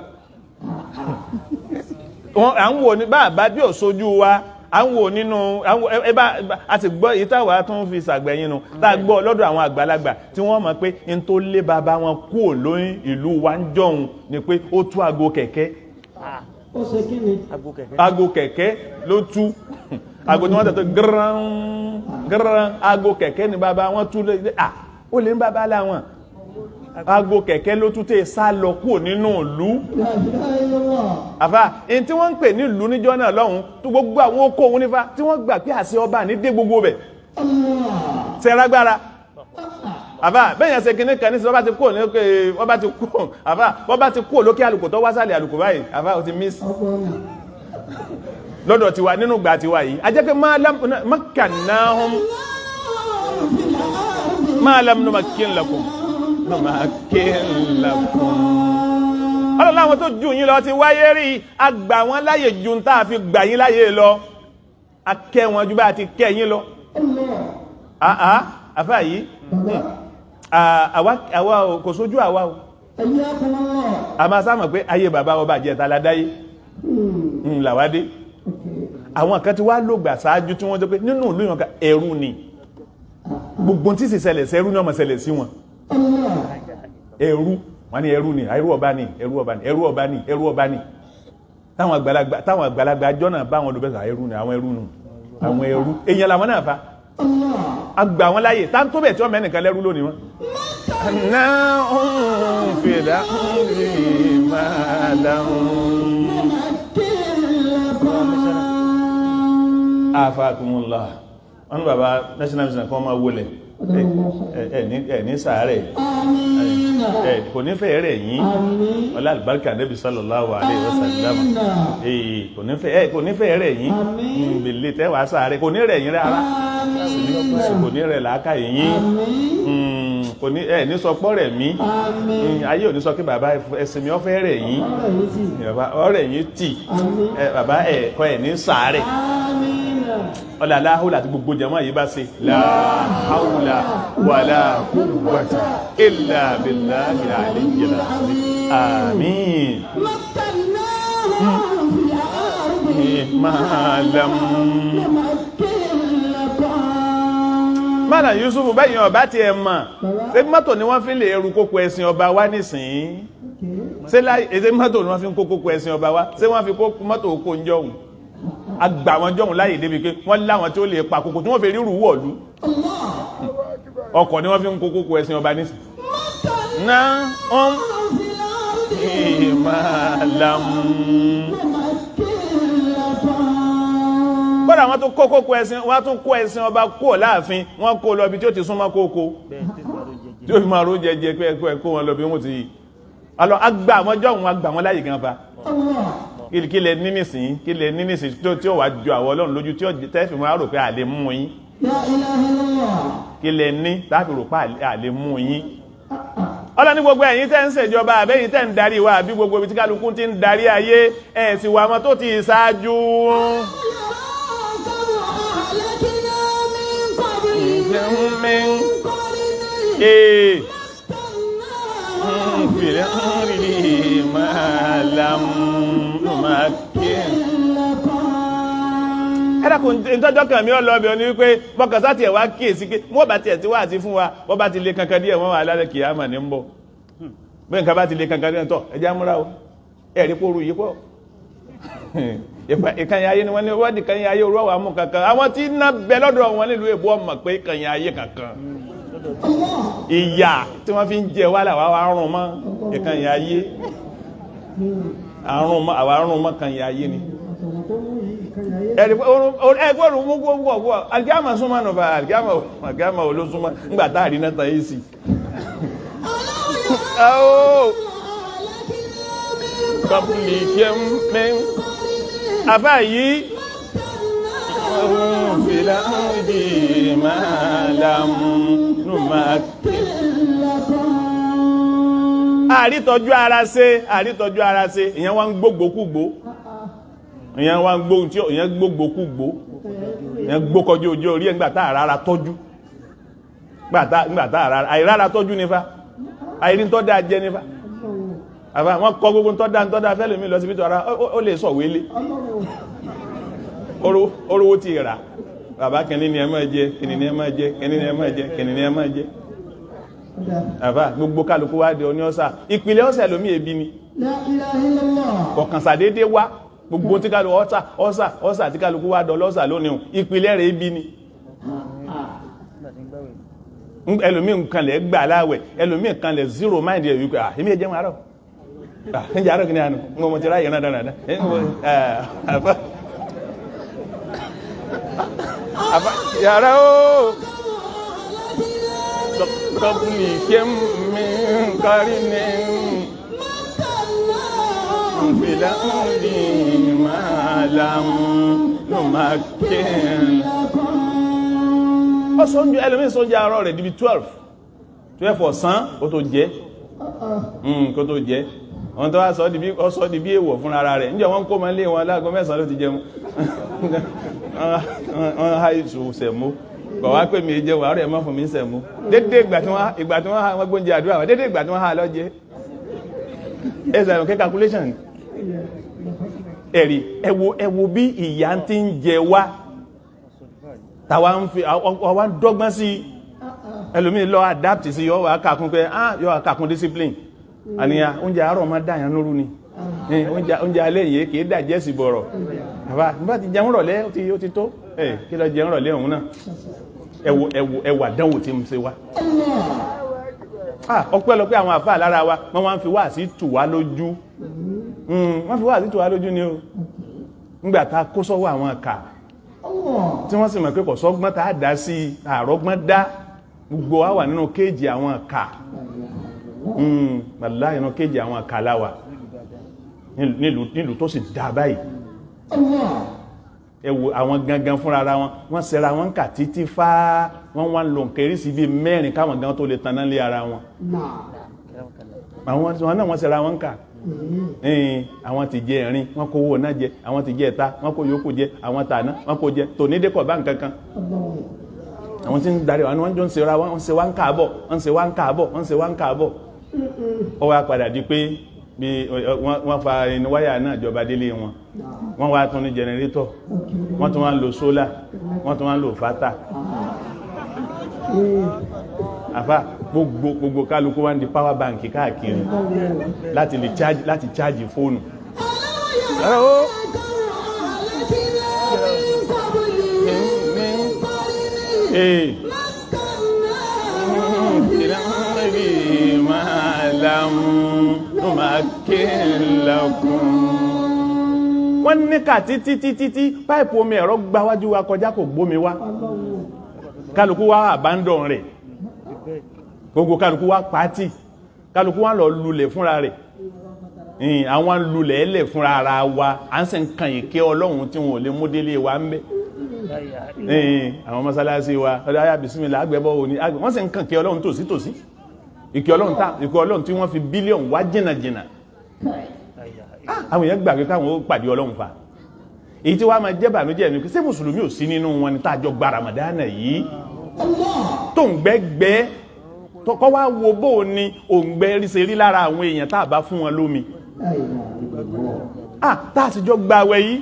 À ń wò ní bá bí ò sojú wa, à ń wò nínú ẹ bá a sì gbọ́ èyí táwa tún fi ṣàgbẹ̀yìn nu, tá a gbọ́ lọ́dọ̀ àwọn àgbàlagbà tí wọ́n mọ̀ pé n tó lé bàbá wọn kúò lóyún ìlú wa ń jọ̀hún ni pé ó tú aago kẹ̀kẹ́. Ó ṣe kí ni? Aago kẹ̀kẹ́ ló tú, aago tí wọ́n tẹ̀ tó gírán gírán, aago kẹ̀kẹ́ ni bàbá wọn tú lé. À ó lè ń bàbá láwọn aago kẹ̀kẹ́ ló tún tẹ̀ sá lọ kúò nínú ìlú. Àfà ẹni tí wọ́n ń pè ní ìlú níjọ́ náà lọ́hùn tó gbogbo àwọn okó òun nífa tí wọ́n gbà pé àṣẹ ọba ní dé gbogbo bẹ̀ sẹ́rágbára. Àfà bẹ́yẹn ṣe kinní kan ní sọ bá ti kúrò ní òkè, wọ́n bá ti kúrò, àfà wọ́n bá ti kúrò lókè àlùkò tó wá sálẹ̀ àlùkò báyìí, àfà ó ti miss lọ́dọ̀ tiwa nínú gbà tiwa yìí. A jẹ́ pé makkannahum ma lam numakkin lakum numakkin lakum. Ọlọ́run láwọn tó jù yín lọ ti wáyé rí, a gbà wọ́n láyè ju tá a fi gbà yín láyè lọ, a kẹ́ wọn ju bá a ti kẹ́ yín lọ. Àá àfáà yìí, àwa o, kò sójú àwa o, a máa sáà mọ̀ pé ayé bàbá ọba àjẹta la dáyé làwádé. Àwọn kan ti wá lògbà ṣáájú tí wọ́n jẹ́ pé nínú ìlú ìwọ̀n ẹrú ni gbogbo tí sì ṣẹlẹ̀ sẹ́rú ní ọmọ ṣẹlẹ̀ sí wọn. Ẹrú wọ́n ní ẹrú ni, ẹrú ọba ni, ẹrú ọba ni, ẹrú ọba ni, ẹrú ọba ni. Táwọn àgbàlagbà àjọ náà bá wọn lò bẹ́sà, ẹrú ni, àwọn ẹrú nù, àwọn ẹrú èèyàn làwọn náà fa àgbà wọn láyè tá ń tó bẹ̀ tí wọ́n mẹ́nìkan lẹ́rú lónìí wọn. Náà ń fìlà ń rí máa dáhùn. Afakumullah. Wọ́n ní bàbá national mission kan máa wọlẹ̀ ẹ̀ ní sàárẹ̀ ẹ̀ kò ní fẹ́ rẹ̀ yín, ọlá àlùbáríkà Nabi sallallahu alaihi wasallam, kò ní fẹ́ rẹ̀ yín gbèlè tẹ́wàá sàárẹ̀, kò ní rẹ̀ yín rárá, kò ní rẹ̀ làákàyè yín, kò ní ẹ̀ ní sọpọ́ rẹ̀ mí, ayé ò ní sọ pé bàbá ẹ̀sìn mi ọ́fẹ́ rẹ̀ yín, ọ̀rẹ́ yín tì, bàbá ẹ̀kọ́ ẹ̀ ní sàárẹ̀. Ọlá láhùlà àti gbogbo jẹmọ́ yìí bá ṣe láhùlà wàlá quwwata illa billahi al-aliyyil azim. Àmín. Mọ́nà Yusuf bẹ́yìn ọba ti ẹ̀ mọ̀ ṣé mọ́tò ni wọ́n fi lè eru kókó ẹ̀sìn ọba wá nísìnyí? Ṣé mọ́tò ni wọ́n fi ń kó kókó ẹ̀sìn ọba wá? Ṣé wọ́n fi kó mọ́tò kó ń jọ̀hún? Agbà wọn jọ̀hún láyè débi pé wọ́n láwọn tí ó lè pa kókó tí wọ́n fi ríru wọ̀lú. Ọkọ̀ ni wọ́n fi ń kó kókó ẹ̀sìn ọba nísìnyí. Náà ń ìmàlàmù. Kódà wọ́n tún kó kókó ẹ̀sìn, wọ́n tún kó ẹ̀sìn ọba kúrò láàfin, wọ́n kó lọ bí tí ó ti súnmọ́ kókó tí ó fi máa ró jẹjẹ pé ẹkọ ẹkọ wọn lọ bí wọ́n ti yìí alọ agbá àwọn jọ̀hún, agbà wọn láyè gan fa. Kí lẹ ní nísìn, kí lẹ ní nísìn tí ó wà ju àwọn Ọlọ́run lójú tí ó tẹ́fì máa rò pé à lè mú yín? Kí lẹ ní táfi rò pé à lè mú yín? Ọlọ́ni gbogbo ẹ̀yin tẹ́ ń ṣèjọba àbẹ́yìn tẹ́ ń darí wa àbí gbogbo ibi tí kálukú ti ń darí ayé ẹ̀ sì wà wọn tó ti ṣáájú. Ee fìlẹ̀ ń rí máa lámú máa kí. Ẹ́dàkùn ìtọ́jọ́ kan mi ọlọ́bẹ̀ ní wípé bọ́kàn sáti ẹ̀ wá kíyèsí pé wọ́n bá tiẹ̀ tí wá àti fún wa, wọ́n bá ti lè kankan díẹ̀, wọ́n wà lálẹ́ kìyàmà ní ń bọ̀. Bí nǹkan bá ti lè kankan díẹ̀ tọ́ ẹjẹ́ amúra o, ẹ̀rí kóru yìí pọ̀. Ìkànnì ayé ni wọ́n ní wọ́n di ìkànnì ayé orú àwọn amú kankan. Àwọn tí iná bẹ lọ́dọ̀ wọn nílùú èbó ọmọ pé ìkànnì ayé kankan. Ìyà tí wọ́n fi ń jẹ wá làwa wá rún mọ́ ìkànnì ayé. Àrùn mọ́, àwa rún mọ́ ìkànnì ayé ni. Ẹ̀rí ẹgbẹ́ òrùn mú gbogbo ọ̀gbọ́ alìkíyàmà súnmọ́ nù bá alìkíyàmà olóṣúnmọ́ ńgbà tá àrí náà tàn yìí sí. Kọ́pùlì kí ń mẹ́ àbá yìí fìlà ń di máa lámú nù máa kí. Àrítọ́jú ara ṣe, àrítọ́jú ara ṣe, ìyẹn wá ń gbógbókúgbó, ìyẹn wá ń gbóhun tí ìyẹn gbógbókúgbó, ìyẹn gbókọjú ojú orí ẹ̀ ńgbà tá àrárá tọ́jú, ńgbà tá àrárá àìrárá tọ́jú nífa, àìrí tọ́ dáa jẹ nífa. Àbá wọn kọ gbogbo tọ́ dáa tọ́ dáa fẹ́lẹ̀ mi lọ síbi tó ara ó lè sọ wélé orówó ti rà. Bàbá kìnní ni ẹ máa jẹ, kìnní ni ẹ máa jẹ, kìnní ni ẹ máa jẹ, kìnní ni ẹ máa jẹ. Àbá gbogbo kálukú wá di oní ọ̀sà, ìpìlẹ̀ ọ̀sà lómi ebi ni. La ilaha illallah. Kọ̀kan sàdédé wá gbogbo tí kálukú ọ̀sà ọ̀sà ọ̀sà tí kálukú wá dọ̀ lọ́sà lónìí o, ìpìlẹ̀ rẹ̀ ebi ni. Ẹlòmí nǹkan lẹ̀ gbà láwẹ̀, ẹlòmí nǹkan lẹ̀ zero mind ẹ̀ wípé ah èmi ẹ̀ jẹun àárọ̀, ah ń jẹ àárọ̀ kìíní àná ń mọ̀ ti ráyè náà dáradára. Àbá àbá yàrá o tọ́pùlì kí mi ń kárí ní fìlà ń di máa lámú ló máa kí n. Ó sọ́njú ẹlòmí sọ́njú àárọ̀ rẹ̀ dibi 12 ọ̀sán ó tó jẹ́ kó tó jẹ́ wọn tó wá sọ di bí ó sọ di bí èèwọ̀ fún ara rẹ̀. Níjọ́ wọn kó mọ́ lé wọn láago 9 ló ti jẹun, wọ́n há ìṣù sẹ̀mó kọ̀ wá pé mi jẹun àárọ̀ ẹ̀ mọ́ fún mi sẹ̀mó. Dédé ìgbà tí wọ́n ìgbà tí wọ́n há wọ́n gbóúnjẹ àdúrà wọn, dédé ìgbà tí wọ́n há lọ́jẹ́ ẹ̀ sàrùn kẹ́ calculation ẹ̀rí. Ẹ wo bí ìyà ti ń jẹ wá, tàwa ń fi àwa ń dọ́gbọ́n sí. Ẹlòmíì lọ adapt sí, yọ wà kàkún pé ah yọ wà kàkún discipline àníyàn. Oúnjẹ àárọ̀ máa dáyàn lóru ni, oúnjẹ alẹ́ yìí kìí dàjẹ́ sí bọ̀rọ̀. Àbá nígbà tí jẹun rọ̀lẹ́ ó ti tó ẹ kí lọ jẹun rọ̀lẹ́ òun náà. Ẹ wo ẹ wo ẹ wà dánwò tí ń ṣe wá. Ah, ọpẹ́lọpẹ́ àwọn àfáà lára wa, wọ́n wá ń fi wáàsí tù wá lójú, wọ́n fi wáàsí tù wá lójú ni o. Ńgbà tá a kó sọ́wọ́ àwọn kà tí wọ́n sì mọ̀ pé kò sọ́gbọ́n tá a dá sí àrọ́gbọ́n dá, gbogbo wa wà nínú kéèjì àwọn kà wàláhì, nínú kéèjì àwọn kà láwà nílùú tó sì dá báyìí. Ẹ wo àwọn gangan fúnra ara wọn, wọ́n ṣẹra wọn kà títí fá, wọ́n wá ń lo nǹkan eréṣì bíi 4 káwọn gan tó lè taná lé ara wọn. Àwọn wọn náà wọ́n ṣẹra wọn kà. Àwọn ti jẹ ẹ̀rin, wọ́n kó owó náà jẹ, àwọn ti jẹ ẹ̀ta, wọ́n kó yòókù jẹ, àwọn tàná wọ́n kó jẹ tòní dẹ́kọ̀ bá nǹkan kan. Àwọn tí ń darí wọn, wọ́n jọ ń ṣe ra wọn, ń ṣe wá ń káàbọ̀, wọ́n ń ṣe wá ń káàbọ̀, wọ́n ń ṣe wá ń káàbọ̀. Ó wá padà di pé bí wọ́n fa inú wáyà náà jọba délé wọn, wọ́n wá tún ní jẹnẹrétọ̀, wọ́n tún wá ń lo sólà, wọ́n tún wá ń lo fátà. Àfà gbogbo kálukú wá ń di power bank káàkiri láti lè charge, láti charge fóònù. Ee. Wọ́n ní ká títí títí tí páìpù omi ẹ̀rọ gbáwájú wa kọjá kò gbómi wá, kálukú wá abandon rẹ̀, gbogbo kálukú wá pàtì, kálukú wá lọ lulẹ̀ fúnra rẹ̀. Àwọn lulẹ̀ ẹlẹ̀ fúnra ara wa, à ń sì ń kan ìkẹ́ Ọlọ́run tí wọn ò lè mú délé wa ń bẹ́. Àwọn mọ́sálásí wa ọdọ́ ayá bisimilá àgbẹ̀bọ̀ òní wọ́n sì ń kàn kí Ọlọ́run tòsí tòsí, ìkẹ́ Ọlọ́run tá ìkẹ́ Ọlọ́run tí wọ́n fi bílíọ̀nù wá jìnnà jìnnà. Àwọn èèyàn gbàgbé káwọn ó pàdé Ọlọ́run fa èyí tí wàá máa jẹ́ bànújẹ́ mi, ṣé mùsùlùmí ò sí nínú wọn ni tá a jọ gba Ramadana yìí tó ń gbẹ́gbẹ́ kọ́ wá wo bó o ní òǹgbẹ́ rí ṣe rí lára àwọn èèyàn tá a bá fún wọn lómi, tá a sì jọ gba àwẹ̀ yìí,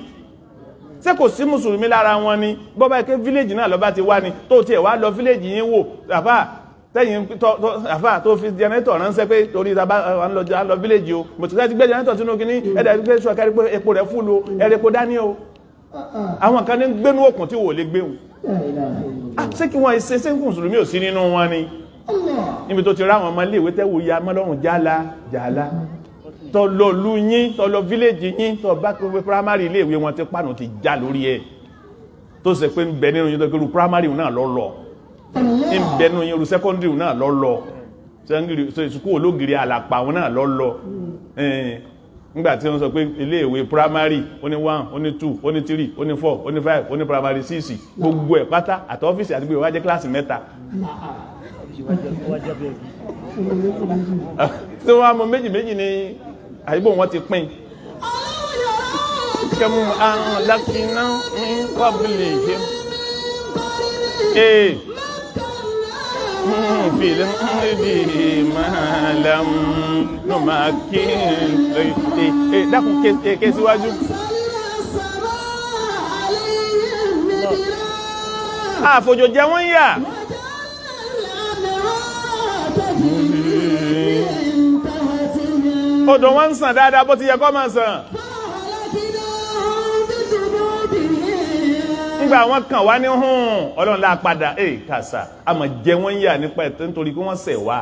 ṣé kò sí mùsùlùmí lára wọn ni? Bọ́bá ike fíléèjì náà lọ́ba ti wá ni tó tiẹ̀ wá lọ fíléèjì yín wò, àfà tẹ́yìn àfà tó fi jẹnẹrétọ̀ ránṣẹ́ pé torí ìta à ń lọ fíléèjì o, mo ti sẹ́ ti gbé jẹnẹrétọ̀ sínú kínní ẹ̀dá gbé sọ kárí pé epo rẹ̀ fúlu ẹ̀rẹ́ epo dání o. Àwọn kan ní gbénú òkun tí wò lè gbéhùn. Ṣé kí wọ́n ṣe ṣé mùsùlùmí ò sí nínú wọn ni? Níbi tó ti ráwọn ọmọ iléèwé tẹ́wò ya mọ́lọ́rùn jálá jálá, tọlọ lu yín, tọlọ fíléèjì yín, tọ bá pé primary iléèwé wọn ti pàánù ti já lórí ẹ̀. Tó ṣe pé ń bẹ nínú yín tó kí irú primary náà lọ lọ, ń bẹ nínú yín irú secondary náà lọ lọ, sukuu ológiri àlàpà wọn náà lọ lọ. Nígbà tí wọ́n sọ pé iléèwé primary, ó ní 1, ó ní 2, ó ní 3, ó ní 4, ó ní 5, ó ní primary 6, gbogbo ẹ̀ pátá àti ọ́fíìsì àti gbogbo ẹ̀ wá jẹ́ kíláàsì 3. Tí wọ́n á mọ méjì méjì ní àyíbò wọn ti pín. Kẹmú àrùn lákínà ń kọ́bìlì ṣe ee fìlẹ̀ ìdí máa lam ló máa kí n dákun ké síwájú. Àfòjò jẹ wọ́n yà. Odò wọn ń sàn dáadáa bó ti yẹ kó máa sàn. Nígbà wọn kàn wá ní hùn Ọlọ́run láà padà ẹ kàṣà àmọ́ jẹ wọ́n yà nípa ẹ̀tọ́ nítorí pé wọ́n ṣẹ̀ wá.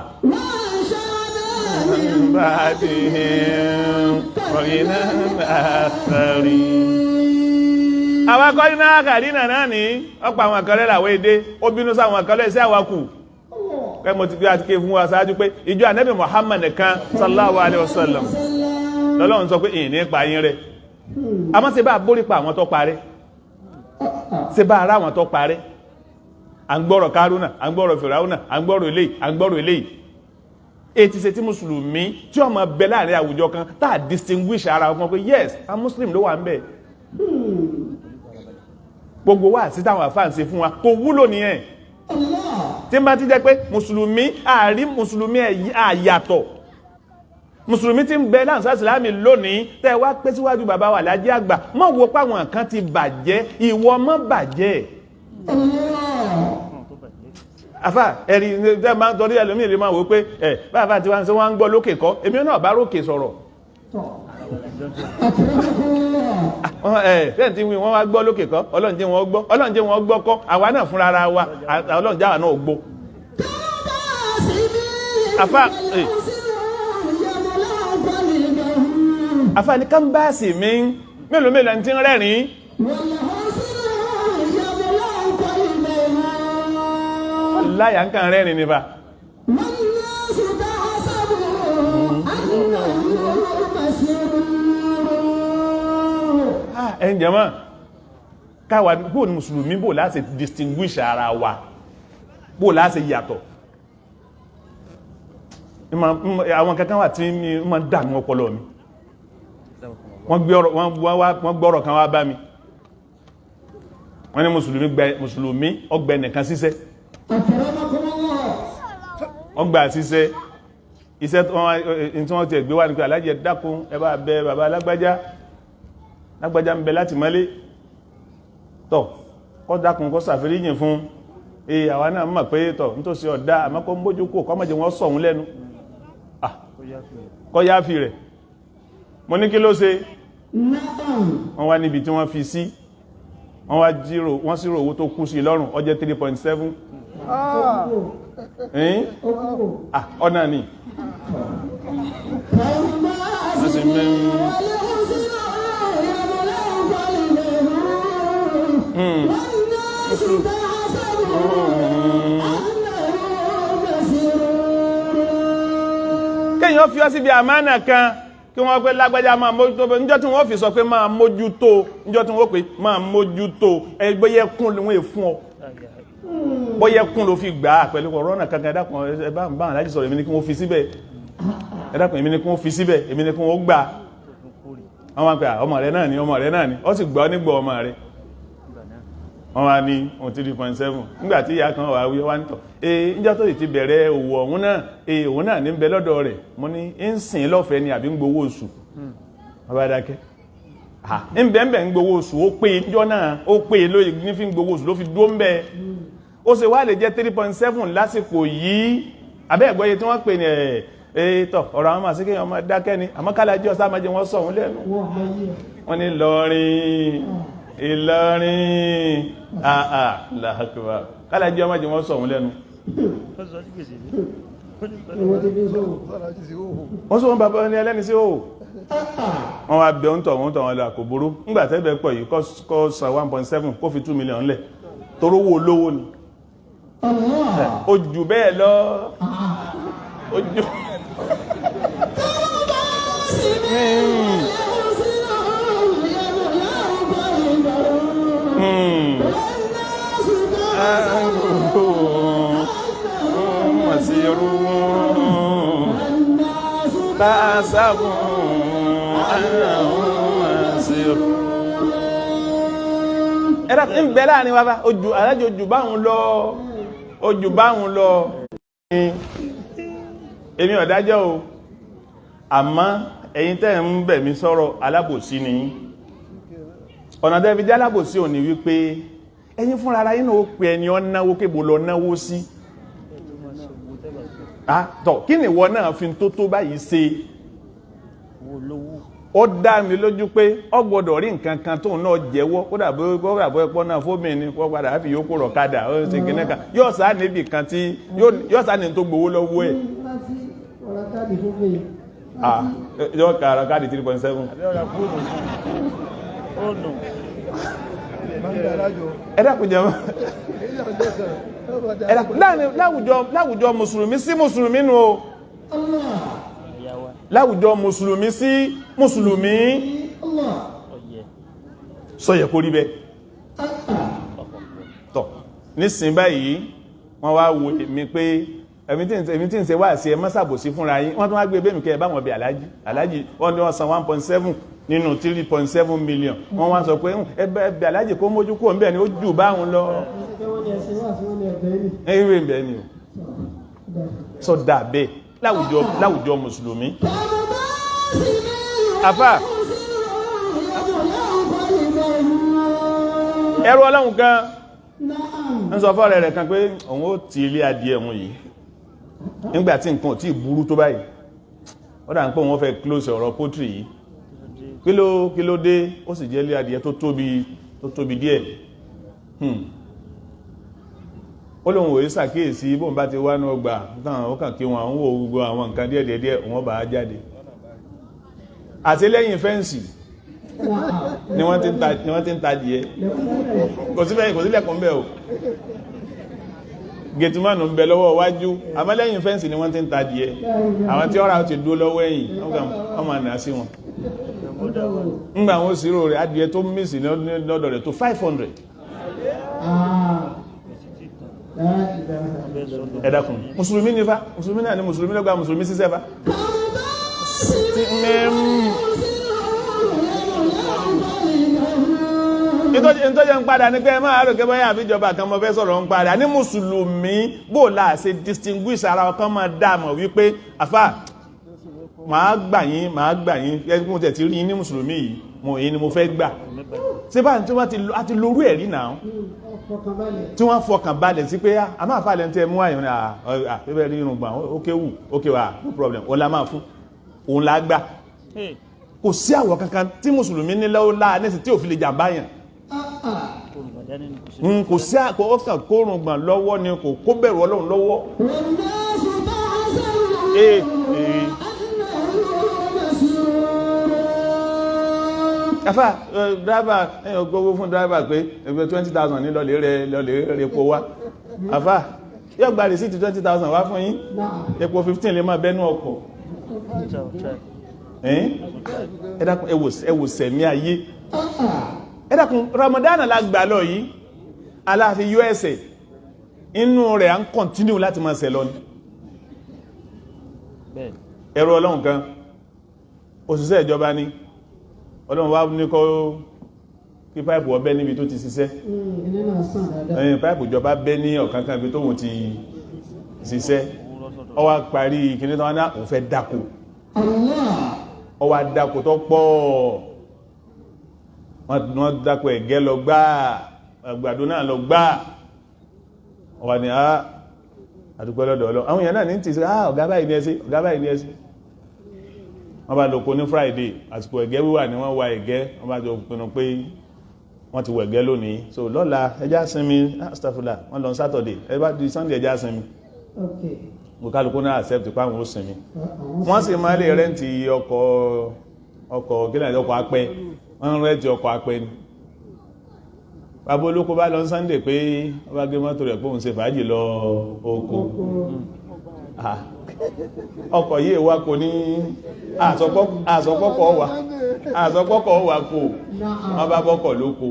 Àwọn akọ́ni náà kàrí nàná ní ọ̀pọ̀ àwọn àkọlẹ́ làwọn èdè ó bínú sáwọn àkọlẹ́ sí àwakù pé mo ti gbé àti ké fún wa ṣáájú pé ìjọ ànábì Muhammad nìkan sallallahu alayhi wa sallam lọ́lọ́run sọ pé ìyìn ní pa yín rẹ̀. Àmọ́ ṣe bá borí pa àwọn tó parẹ́, ṣe bá ara àwọn tó parẹ́. À ń gbọ́rọ̀ Kárúnà, à ń gbọ́rọ̀ Fìràúnà, à ń gbọ́rọ̀ eléyìí, à ń gbọ́rọ̀ eléyìí. Ètí ṣe tí mùsùlùmí tí ó máa bẹ láàrin àwùjọ kan tá a distinguish ara wọn pé yes, a muslim ló wà ń bẹ. Gbogbo wa àti táwọn àfáà ń ṣe fún wa kò wúlò nìyẹn. Tí n bá ti jẹ́ pé mùsùlùmí àrí mùsùlùmí àyàtọ̀ mùsùlùmí tí ń bẹ láǹsá ìsìlámì lónìí tẹ́ wá pé síwájú bàbá wa lájẹ́ àgbà mọ́ wo páwọn kan ti bàjẹ́, ìwọ mọ́ bàjẹ́. Àfà ẹ̀rí tẹ́ máa ń torí ẹlòmíì lè máa wò pé ẹ̀ báfà tí wọ́n ń sọ wọ́n ń gbọ́ lókè kọ́, èmi náà bá rókè sọ̀rọ̀. Ẹ̀ tí wọ́n wá gbọ́ lókè kọ́, Ọlọ́run jẹ́ wọn gbọ́, Ọlọ́run jẹ́ wọn gbọ́ kọ́, àwa náà fúnra ara wa, Ọlọ́run jẹ́ àwa náà gbọ́. Àfà àfà ní kámbáàsì mi mélòó mélòó ẹni tí ń rẹ́rìn-ín. Láyà ń kàn rẹ́rìn nípa. Ẹ̀yin jẹ́mọ́ káwa bóò ní mùsùlùmí bóò láti distinguish ara wa, bóò láti yàtọ̀. Àwọn kankan wà tí ma ń dànù ọpọlọ mi. Wọ́n gbọ́rọ̀ kan wá bá mi, wọ́n ní mùsùlùmí ọgbẹ̀ nìkan síṣẹ́, ọgbà síṣẹ́ iṣẹ́ tí wọ́n ti ẹ̀gbé wà ní pé alájẹ dákun ẹ bá bẹ bàbá lágbájá, lágbájá ń bẹ láti mọ́lé tọ̀ kọ́ dákun kọ́ ṣàforíjìn fún e àwa náà mọ̀ pé tọ̀ nítòsí ọ̀dá àmọ́ kó mójú kó kọ́ mọ̀jẹ̀ wọ́n sọ̀hún lẹ́nu kọ́ yáfi rẹ̀. Mo ní kí ló ṣe? Wọ́n wá níbi tí wọ́n fi sí, wọ́n wá jírò, wọ́n sírò owó tó kú sí lọ́rùn, ó jẹ́ 3.7. Ọ̀nà ni. Kéèyàn fi ọ́ síbi àmánà kan kí wọ́n pé lágbájá máa mójútó, níjọ́ tí wọ́n fi sọ pé máa mójútó, níjọ́ tí wọ́n pé máa mójútó, ẹgbẹ́ kún ló ń fún ọ, bóyẹ kún ló fi gbà á pẹ̀lú ọ̀rọ̀ náà kankan. Ẹ̀dàkùn ẹ bá ń bá aláàjì sọ̀rọ̀, èmi ni kí wọ́n fi síbẹ̀, ẹ̀dàkùn èmi ni kí wọ́n fi síbẹ̀, èmi ni kí wọ́n gbà. Wọ́n wá pé ọmọ rẹ̀ náà ni, ọmọ rẹ̀ náà ni, ó sì gbà ọ́ nígbà ọmọ rẹ̀. Wọ́n wá ní ohun 3.7. Nígbà tí ìyá kan wà wí wá ń tọ̀ ee níjọ́ tó sì ti bẹ̀rẹ̀ òwò ọ̀hún náà, ee òun náà ní ń bẹ lọ́dọ̀ rẹ̀. Mo ní ń sìn lọ́fẹ̀ẹ́ ni àbí ń gbowó oṣù? Wọ́n bá dákẹ́. Ń bẹ̀ ń bẹ̀ ń gbowó oṣù, ó pé níjọ́ náà, ó pé lóye ní fi ń gbowó oṣù ló fi dúró ń bẹ̀. Ó ṣe wá lè jẹ́ 3.7 lásìkò yìí. Abẹ́ ẹ̀gbọ́ye tí wọ́n pè ní ẹ̀ tọ̀ ọ̀rọ̀ àwọn màsí kéèyàn máa dákẹ́ ni, àmọ́ kálájí ọ̀sá máa jẹ wọ́n sọ òun lẹ́nu. Wọ́n ní Ìlọrin, Ìlọrin, àà làákùbà kálájí ọmọ jẹ wọ́n sọ òun lẹ́nu. Wọ́n sọ wọn bàbá ẹni ẹlẹ́ni sí òò. Wọ́n wá bẹ ń tọ̀ wọ́n tọ̀ wọn lọ àkòbóró ńgbà tẹ́bẹ̀ pọ̀ yìí kọ́ san 1.7 kó fi 2 million lẹ̀ torówó olówó ni. Ó jù bẹ́ẹ̀ lọ, ó jù. Ẹ̀rọ ń bẹ láàrin wa bá ojú alájò ojú báhùn lọ, ojú báhùn lọ. Èmi ọ̀dájọ́ o, àmọ́ ẹ̀yin tẹ́ ń bẹ̀ mí sọ̀rọ̀, alábòsí ni yín. Ọ̀nà tẹ́ fi jẹ́ alábòsí ò ní wípé ẹ̀yin fúnra ara yín náà ó pe ẹni ọ náwó kébò lọ náwó sí. Tọ̀ kí ni ìwọ náà fi tó tó báyìí ṣe? Ó dá mi lójú pé ó gbọ́dọ̀ rí nǹkan kan tóun náà jẹ́wọ́, kódà bó ẹpọ́ náà fóbìnrin ni wọ́n padà fi yókù rọ̀ kadà, ó ṣe kìnnìkan kan yóò sá níbì kan tí yóò sá ní tó gbowó lọ́wọ́ ẹ̀. Yóò ka ara káàdì 3.7. Ẹ dákun jẹ́ ẹ dákun láwùjọ mùsùlùmí sí mùsùlùmí nù o, láwùjọ mùsùlùmí sí mùsùlùmí, sọ yẹ kó rí bẹ́ẹ̀. Tọ̀ nísìn báyìí wọ́n wá wo èmi pé èmi tí ń ṣe wá sí ẹ má ṣàbòsí fúnra yín. Wọ́n tún wá gbé bẹ́ẹ̀ mi kẹ́ ẹ báwọn bí aláàjì aláàjì wọ́n ní wọ́n san 1.7 nínú 3.7 million. Wọ́n wá sọ pé ẹ bẹ aláàjì kó mójú kúrò níbẹ̀ ni ó jù báwọn lọ. Ẹ bẹ́ẹ̀ ni o, sọ dà bẹ́ẹ̀ láwùjọ mùsùlùmí. Àfà ẹrú ọlọ́run kan ń sọ fọ́rẹ̀ rẹ̀ kan pé òun ó ti ilé adìẹ òun yìí nígbàtí nǹkan ò tí burú tó báyìí. Ó dà ń pé wọ́n fẹ́ close ọ̀rọ̀ poultry yìí. Kí ló dé? Ó sì jẹ́ ilé adìẹ tó tóbi díẹ̀. Ó lóun òye ṣàkíyèsí bóun bá ti wá ní ọgbà ó kàn kí wọn àwọn wo gbogbo àwọn nǹkan díẹ̀díẹ̀ wọ́n bá jáde. Àti lẹ́yìn fẹ́ǹsì ni wọ́n ti ń ta díẹ̀. Kò sílẹ̀kùn bẹ́ẹ̀ o, gẹ̀tìmánù ń bẹ lọ́wọ́ wájú, àmọ́ lẹ́yìn fẹ́ǹsì ni wọ́n ti ń ta díẹ̀. Àwọn tí ọ̀rá ti dúró lọ́wọ́ ẹ̀yìn wọ́n máa nà sí wọn. Ńgbà wọn sírò rẹ̀, adìẹ tó mísì lọ́dọ̀ rẹ̀ tó 500. Ẹ dákun, mùsùlùmí ní fa, mùsùlùmí náà ni, mùsùlùmí lọ́gbà mùsùlùmí sísẹ́ fa. Ìtọ́jẹ́ ń padà ní pé ẹ máa rò kẹ́ báyà àbíjọba kan mọ́ fẹ́ sọ̀rọ̀ ń padà ní mùsùlùmí bó la ṣe distinguish ara ọkàn máa dáàmọ̀ wípé àfà máa gbà yín, máa gbà yín, ẹgbùn tẹ̀ ti rí ní mùsùlùmí yìí mo èyí ni mo fẹ́ gbà. Ṣé bá tí wọ́n ti lórú ẹ̀rí náà tí wọ́n fọkàn balẹ̀ sí pé a máa fà lẹ́ntẹ́ mú àyàn ní àbẹ́bẹ̀ rí irun gbà ó kéwù ó kéwà, no problem, òun la máa fún, òun la gbà. Kò sí àwọ̀ kankan tí mùsùlùmí ní lọ́wọ́ láà ní tí ò fi lè jàmbá yàn. Kò sí àkọ́kàn kórùn gbọ̀n lọ́wọ́ ni kò kó bẹ̀rù Ọlọ́run lọ́wọ́. Àfà dráìvà ẹ̀yàn gbogbo fún dráìvà pé ẹgbẹ́ 20,000 ní lọ́lẹ̀ rẹ̀ epo wá. Àfà yóò gba rìsíìtì 20,000 wá fún yín, epo 15 lè máa bẹ́nu ọkọ̀. Ẹ dákun, ẹ wò sẹ̀mí ayé. Ẹ dákun, Ramadan la gbà lọ yìí, aláàfin yóò ẹsẹ̀ inú rẹ̀ à ń kọ̀ntínú láti máa ṣẹ̀ lọ ni. Ẹ̀rọ Ọlọ́run kan òṣìṣẹ́ ìjọba ni, Ọlọ́run wá ní kọ́ kí páìpù ọbẹ̀ níbi tó ti ṣiṣẹ́. Ẹ̀yìn páìpù ìjọba bẹ́ ní ọ̀kankan ibi tóhun ti ṣiṣẹ́. Ó wá parí kìíní tó wá ní òun fẹ́ dáko. Ó wá dáko tó pọ̀, wọ́n dáko ẹ̀gẹ́ lọ gbáà, àgbàdo náà lọ gbáà. Ó wá ní àdúpẹ́ lọ́dọ̀ Ọlọ́run. Àwọn èèyàn náà ní ti sọ, ọ̀gá báyìí ní ẹsẹ̀, ọ̀gá báyìí ní ẹsẹ̀. Wọ́n bá lóko ní Friday, àsìkò ẹ̀gẹ́ wíwà ni wọ́n wa ẹ̀gẹ́. Wọ́n bá jọ pinnu pé wọ́n ti wẹ̀gẹ́ lónìí, so lọ́la ẹjá sinmi, astafula, wọ́n lọ Saturday, ẹ bá di Sunday ẹjá sinmi. Mo kálukú náà accept pé àwọn ó sinmi. Wọ́n sì máa lè rẹ́ǹtì ọkọ̀, ọkọ̀ gíná, ọkọ̀ apẹ. Wọ́n ń rẹ́ǹtì ọkọ̀ apẹ ni. Bàbá olóko bá lọ Sunday pé wọ́n bá gbé mọ́tò rẹ̀ pé òun ṣe fàájì lọ oko. Ah, ọkọ̀ yìí wá kò ní àsọpọ̀kọ̀ wà, àsọpọ̀kọ̀ wà kò. Wọ́n bá bọ́kọ̀ lóko,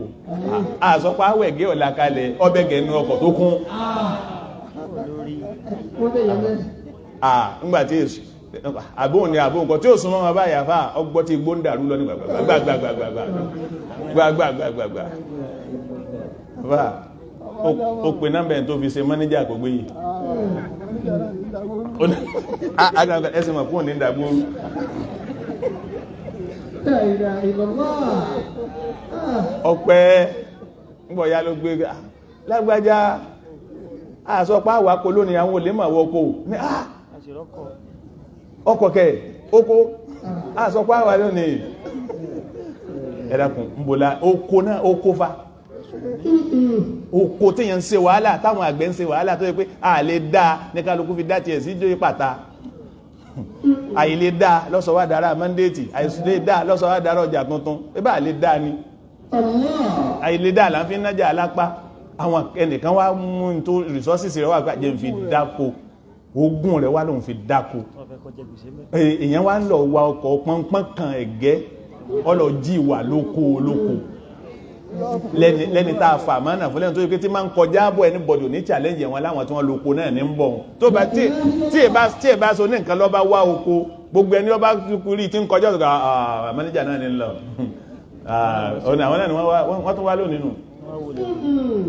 àsọpọ̀ àwẹ̀gẹ́ ọ̀la kalẹ̀, ọbẹ̀gẹ̀ nu ọkọ̀ tó kún. Wọ́n bẹ̀ yẹn bẹ́ẹ̀. Ah, ńgbà tí èsù àbóhùn ni àbóhùn kan tí ó súnmọ́ wọn báyà fà ọgbọ́ tí igbó ń dàrú lọ ní gbàgbàgbàgbàgbàgbà gbàgbàgbàgbà fà. Ó pe nọ́mbà ẹ̀ tó fi ṣe mọ́níjà, kò gbé yìí. Ẹsẹ̀ mọ̀ fún òní ìdàgbòrú. La ilaha illallah. Ah. Ọpẹ́ ńgbọ̀ ya ló gbé lágbájá, àsọpá àwà kò lónìí, àwọn olè mà wọ́kọ̀ ní ọkọ̀ kẹ oko, àsọpá àwà lónìí. Ẹ̀dàkùn ń bòlá oko náà, oko fa oko téèyàn ń ṣe wàhálà, táwọn àgbẹ̀ ń ṣe wàhálà tó yẹ pé a lè dá ní kálukú fi dá tiẹ̀ sí jóyè pàtà. Àìlè dá lọ́sọ̀wá dára mandate, àìlè dá lọ́sọ̀wá dára ọjà tuntun, ẹ bá lè dá ni. Allah. Àìlè dá là ń fi nájà alápá. Àwọn ẹnìkan wá mú n tó resources rẹ̀ wà pé jẹ́ n fi dáko, ogún rẹ̀ wá lòun fi dáko. Èèyàn wá ń lọ wa ọkọ̀ pọ́npọ́n kan ẹ̀gẹ́, ọlọ́jì wà lóko olóko lẹ́ni lẹ́ni tá a fà mọ́nà fún lẹ́ni tó yẹ pé tí máa ń kọjá bọ̀, ẹni bọ̀dọ̀ ní challenge wọn láwọn tí wọ́n lóko náà ní ń bọ̀ wọn tó bá tí tí ì bá so ní nǹkan lọ́ba wá oko, gbogbo ẹni ọba kúrì tí ń kọjá ọ̀gá manager náà ní ń lọ. Ọ̀nà àwọn náà ni wọ́n tún wá lónìí nù.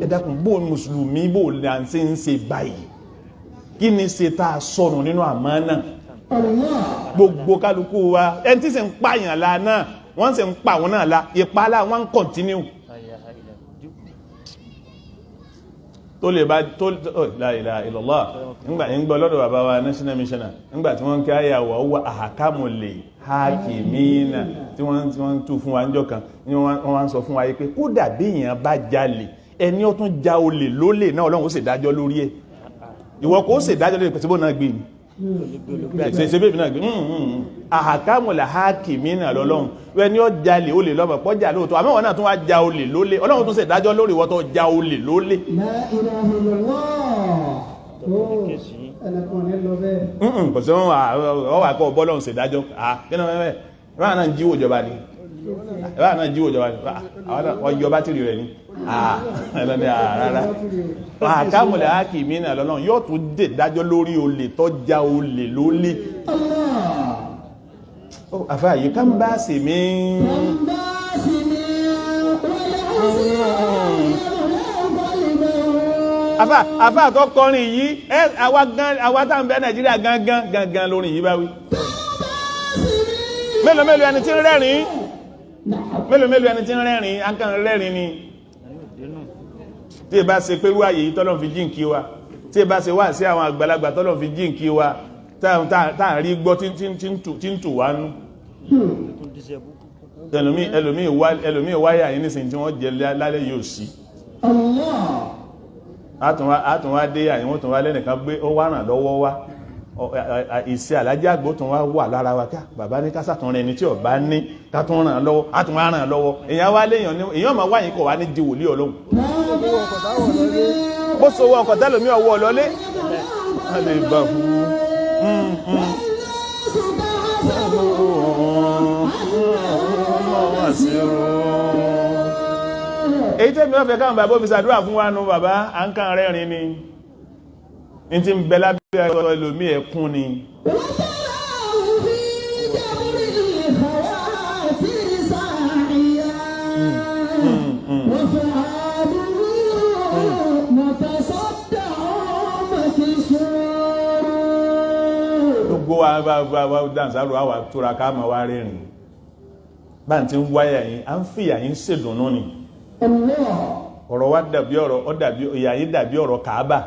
Ẹ dákun, bó mùsùlùmí bó là ń ṣe ń ṣe báyìí? Kí ni ṣe tá a sọnù nínú àmánà? Allah. Gbogbo kálukú wa, ẹni tí sì ń pààyàn la náà, wọ́n sì ń pa àwọn náà la ìpalá, wọ́n ń continue tó lè bá tó. La ilaha illallah. Ńgbà ń gbọ́ lọ́dọ̀ bàbá wa national missioner, ńgbà tí wọ́n ń kí àyà wà ó wà ahkamu lè hakimina tí wọ́n tú fún wa níjọ́ kan ni wọ́n wá ń sọ fún wa yìí pé kódà bí èèyàn bá jalè, ẹni ó tún ja olè lólè náà, Ọlọ́run ó sì dájọ́ lórí ẹ̀. Ìwọ kò sì dájọ́ lórí pẹ̀sìbò náà gbé ni ṣe bébì náà gbé ahkamu lè hakimina lọ́lọ́run. Ẹni ó jalè olè lọ́mọ pọ́jà lóòótọ́, àmọ́ wọn náà tún wá ja olè lólè, Ọlọ́run tún sì dájọ́ lórí ìwọ tó ja olè lólè. La ilaha illallah. Oh, ẹnìkan ní lọ bẹ́ẹ̀. Kò sí wọn wà wà kọ́ bọ́lọ́hún ṣèdájọ́. Kí ni wọ́n fẹ́? Ìbára náà ń jíwò ìjọba ni, ìbára náà ń jíwò ìjọba ni, àwọn náà wọ́n yọ bátìrì rẹ̀ ni ẹlẹ́ni rárá. Àkàmùlẹ̀ ákìmí náà lọ́lọ́run yóò tún dè dájọ́ lórí olè tó já olè lólè. Allah. Àfáà yìí ká ń bá sì mí. Àfáà tó kọrin yìí ẹ, àwa gan, àwa tá à ń bẹ Nàìjíríà gangan gangan lórin yìí bá wí. Mélòó mélòó ẹni tí ń rẹ́rìn, mélòó mélòó ẹni tí ń rẹ́rìn, akàn rẹ́rìn ni. Tí ẹ bá ṣe pé wáyé yìí tọ́lọ́ fi jíǹkí wa, tí ẹ bá ṣe wá sí àwọn àgbàlagbà tọ́lọ́ fi jíǹkí wa, tá à ń rí gbọ́ tí ń tù wá nú. Ẹlòmíì wáyà yìí nísìnyí tí wọ́n jẹ lálẹ́ yóò sí. Allah. Àtún wá dé àyíwọ́n tún wá lẹ́nìkan gbé ó wá ràn lọ́wọ́ wá ìṣe alájá àgbò tún wá wà lára wa ká bàbá ní ká sàtún rẹ̀ ní tí ọba ní ká tún ràn lọ́wọ́, á tún wá ràn lọ́wọ́. Èèyàn wá léèyàn ní èèyàn máa wáyìn kọ̀ wá ní di wòlíì Ọlọ́run. Bó so wọ ọkọ̀ tẹ́lòmí ọwọ́ ọlọ́lé a lè gbà fún. Èyí tẹ́mi wọ́n fẹ́ káwọn bàbá òfin ṣàdúrà fún wa nù. Bàbá à ń kàn rẹ́rìn ni, ní ti ń bẹ lábẹ́ ọ̀rọ̀ ẹlòmí, ẹ̀kún ni. وتراه في جبر الخواتر ساعيا وفعاله متصدع مكسور. Gbogbo wa bá bá bá dànsáró àwà tóra ká máa wá rẹ́rìn bá ń ti ń wáyà yín, à ń fìyà yín ṣèdùnnú ni. الله. Ọ̀rọ̀ wa dàbí ọ̀rọ̀, ọ dàbí ìyà yín, dàbí ọ̀rọ̀ Kàábà.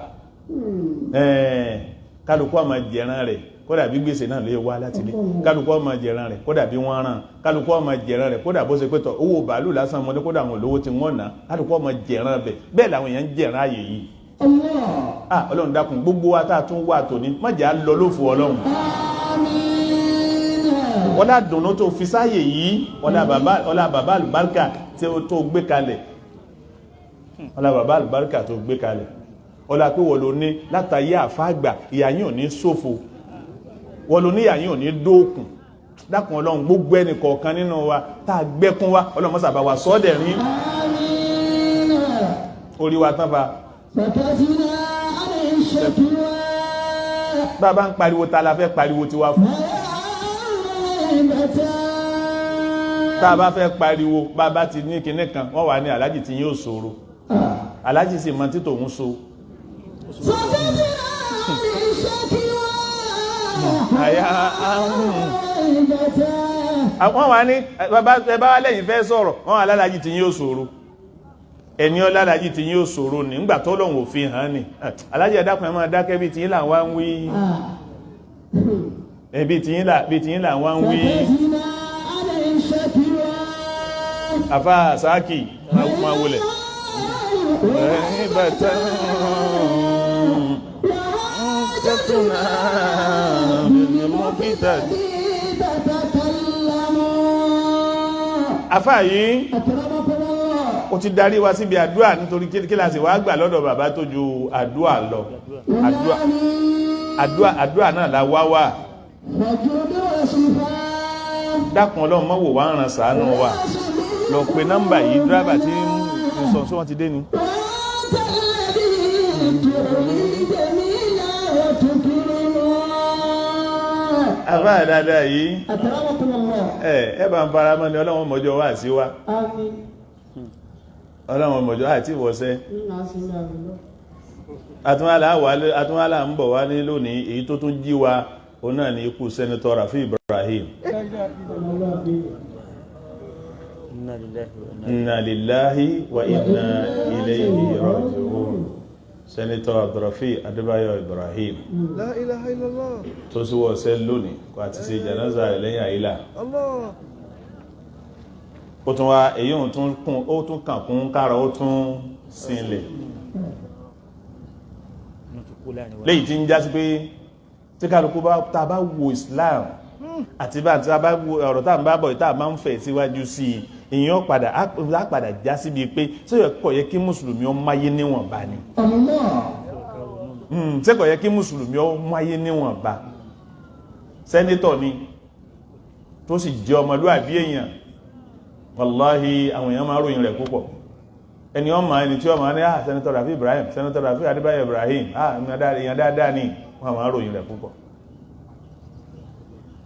Kálukú àmà jẹran rẹ̀, kódà bí gbèsè náà lè wá láti ilé. Kálukú àmà jẹran rẹ̀, kódà bí wọ́n ràn. Kálukú àmà jẹran rẹ̀, kódà bó ṣe pé tọ̀ owó bàálù lásán mọ́lé, kódà àwọn olówó ti wọ́n ná. Kálukú àmà jẹran bẹ̀ bẹ́ẹ̀ làwọn èèyàn ń jẹran ààyè yìí. الله. Ah, Ọlọ́run dákun, gbogbo wa tá a tún wà tòní, má jẹ́ á lọ lófo Ọlọ́run. آمين. Ọlá dùnú tó fi sáyè yìí, ọlá bàbá, ọlá bàbá àlùbáríkà tí ó tó gbé kalẹ̀, ọlá bàbá àlùbáríkà tó gbé kalẹ̀, ọlá pé wọ́n ló ní látàyé àfáàgbà, ìyá yín ò ní ṣòfò, wọ́n ló ní ìyá yín ò ní dóòkùn. Dákun Ọlọ́run, gbogbo ẹnì kọ̀ọ̀kan nínú wa tá a gbẹ́kún wa, Ọlọ́run mọ́sàbá wa sọ́ọ́dẹ̀ rín. آمين. Orí wa tán fa. سكتنا عن الشكوى. Bá a bá ń pariwo, ta la fẹ́ pariwo tiwa fún? Tá a bá fẹ́ pariwo, bá a bá ti ní kinní kan, wọ́n wà ní aláàjì tí yóò ṣòro, aláàjì sì mọ títò ń so. سكتنا عن الشكوى. Àyà ahùn wọ́n wà ní bàbá ẹ bá wà lẹ́yìn fẹ́ sọ̀rọ̀, wọ́n wà lálàájì tí yóò ṣòro, ẹni ọlálàájì tí yóò ṣòro ní ńgbà tó lọ́hùn òfin hàn ní aláàjì, ẹ dákun, ẹ máa dákẹ́, bí tiyín là ń wá ń wí, ẹbí tiyín là, bí tiyín là ń wá ń wí. سكتنا عن الشكوى. Àfa sáàkì máa wọlẹ̀ bàtà وحاجتنا تتكلم. Àfa yìí أكرمكم الله. ó ti darí wa síbi àdúrà, nítorí kí la sì wá gbà lọ́dọ̀ bàbá tó ju àdúrà lọ? Àdúrà, àdúrà, àdúrà náà la wá wà. وجود وصفات. Dákun Ọlọ́run, mọ́wò wá ń ran, ṣàánú wa. Lọ pe nọ́mbà yìí, dírẹ́bà tí ń sọ sí wọ́n ti dé ni. وأنت الذي تولي جميلا وتكرم. Àbá dáadáa yìí. أكرمكم الله. Ẹ bá ń fara mọ́ ni. Ọlọ́run mọ́jọ́ wá sí wa. آمين. Ọlọ́run mọ́jọ́ àti ìwọ̀sẹ́. Àtúnwálà ń bọ̀ wá ní lónìí. Èyí tó tún jí wa òun náà ní ikú Senator Rafi Ibrahim. Inna lillahi wa inna Inna lillahi wa inna ilayhi raji'un. Senator Abdulrafi Adébáyọ̀ Ibrahim La ilaha illallah. tó síwọ́ ọ̀sẹ́ lónìí kó àti ṣe jánásà rẹ̀ lẹ́yìn àyílà. Allah. Ó tún wá èyí òun tún kún, ó tún kàn kún kára, ó tún sinlẹ̀. ti kú láàrin wa. Léyìí tí ń já sí pé tí kálukú bá tá a bá wo Islam àti bá tí a bá wo ọ̀rọ̀ tá à ń bá bọ̀, tá a máa ń fẹ̀ síwájú sí i, èèyàn padà á padà já síbi pé ṣé kò yẹ kí mùsùlùmí ó máyé níwọ̀nba ni? Allah. Ṣé kò yẹ kí mùsùlùmí ó máyé níwọ̀nba? Senator ni tó sì jẹ́ ọmọlúwàbí èèyàn. Wàláhì, àwọn èèyàn máa ròyìn rẹ̀ púpọ̀. Ẹni ọmọ ẹni tí ọmọ ní, ah, Senator Rafi Ibrahim, Senator Rafi Adébáyọ̀ Ibrahim, ah, èèyàn dáadáa ni. Wọ́n máa ròyìn rẹ̀ púpọ̀.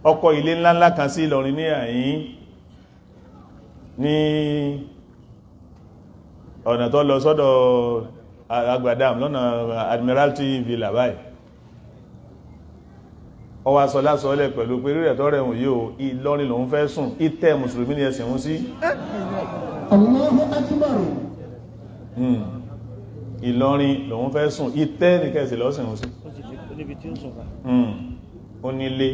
Ọkọ̀ ilé ńláńlá kan sí Ìlọrin ní àyín, ní ọ̀nà tó lọ sọ́dọ̀ Agbadam, lọ́nà Admiralty Villa báyìí. Ó wá sọ lásọ̀ọ́lẹ̀ pẹ̀lú pé rírẹ̀ tọ́rẹ̀ ẹ̀hùn yìí o, Ìlọrin lòun fẹ́ sùn, ìtẹ́ mùsùlùmí ni ẹ̀sìn òun sí. Allahu akbar. Ìlọrin lòun fẹ́ sùn, ìtẹ́ ní kẹsì lọ́sìn òun sí. Ó sì níbi tí ó sùn fa. Ó nílé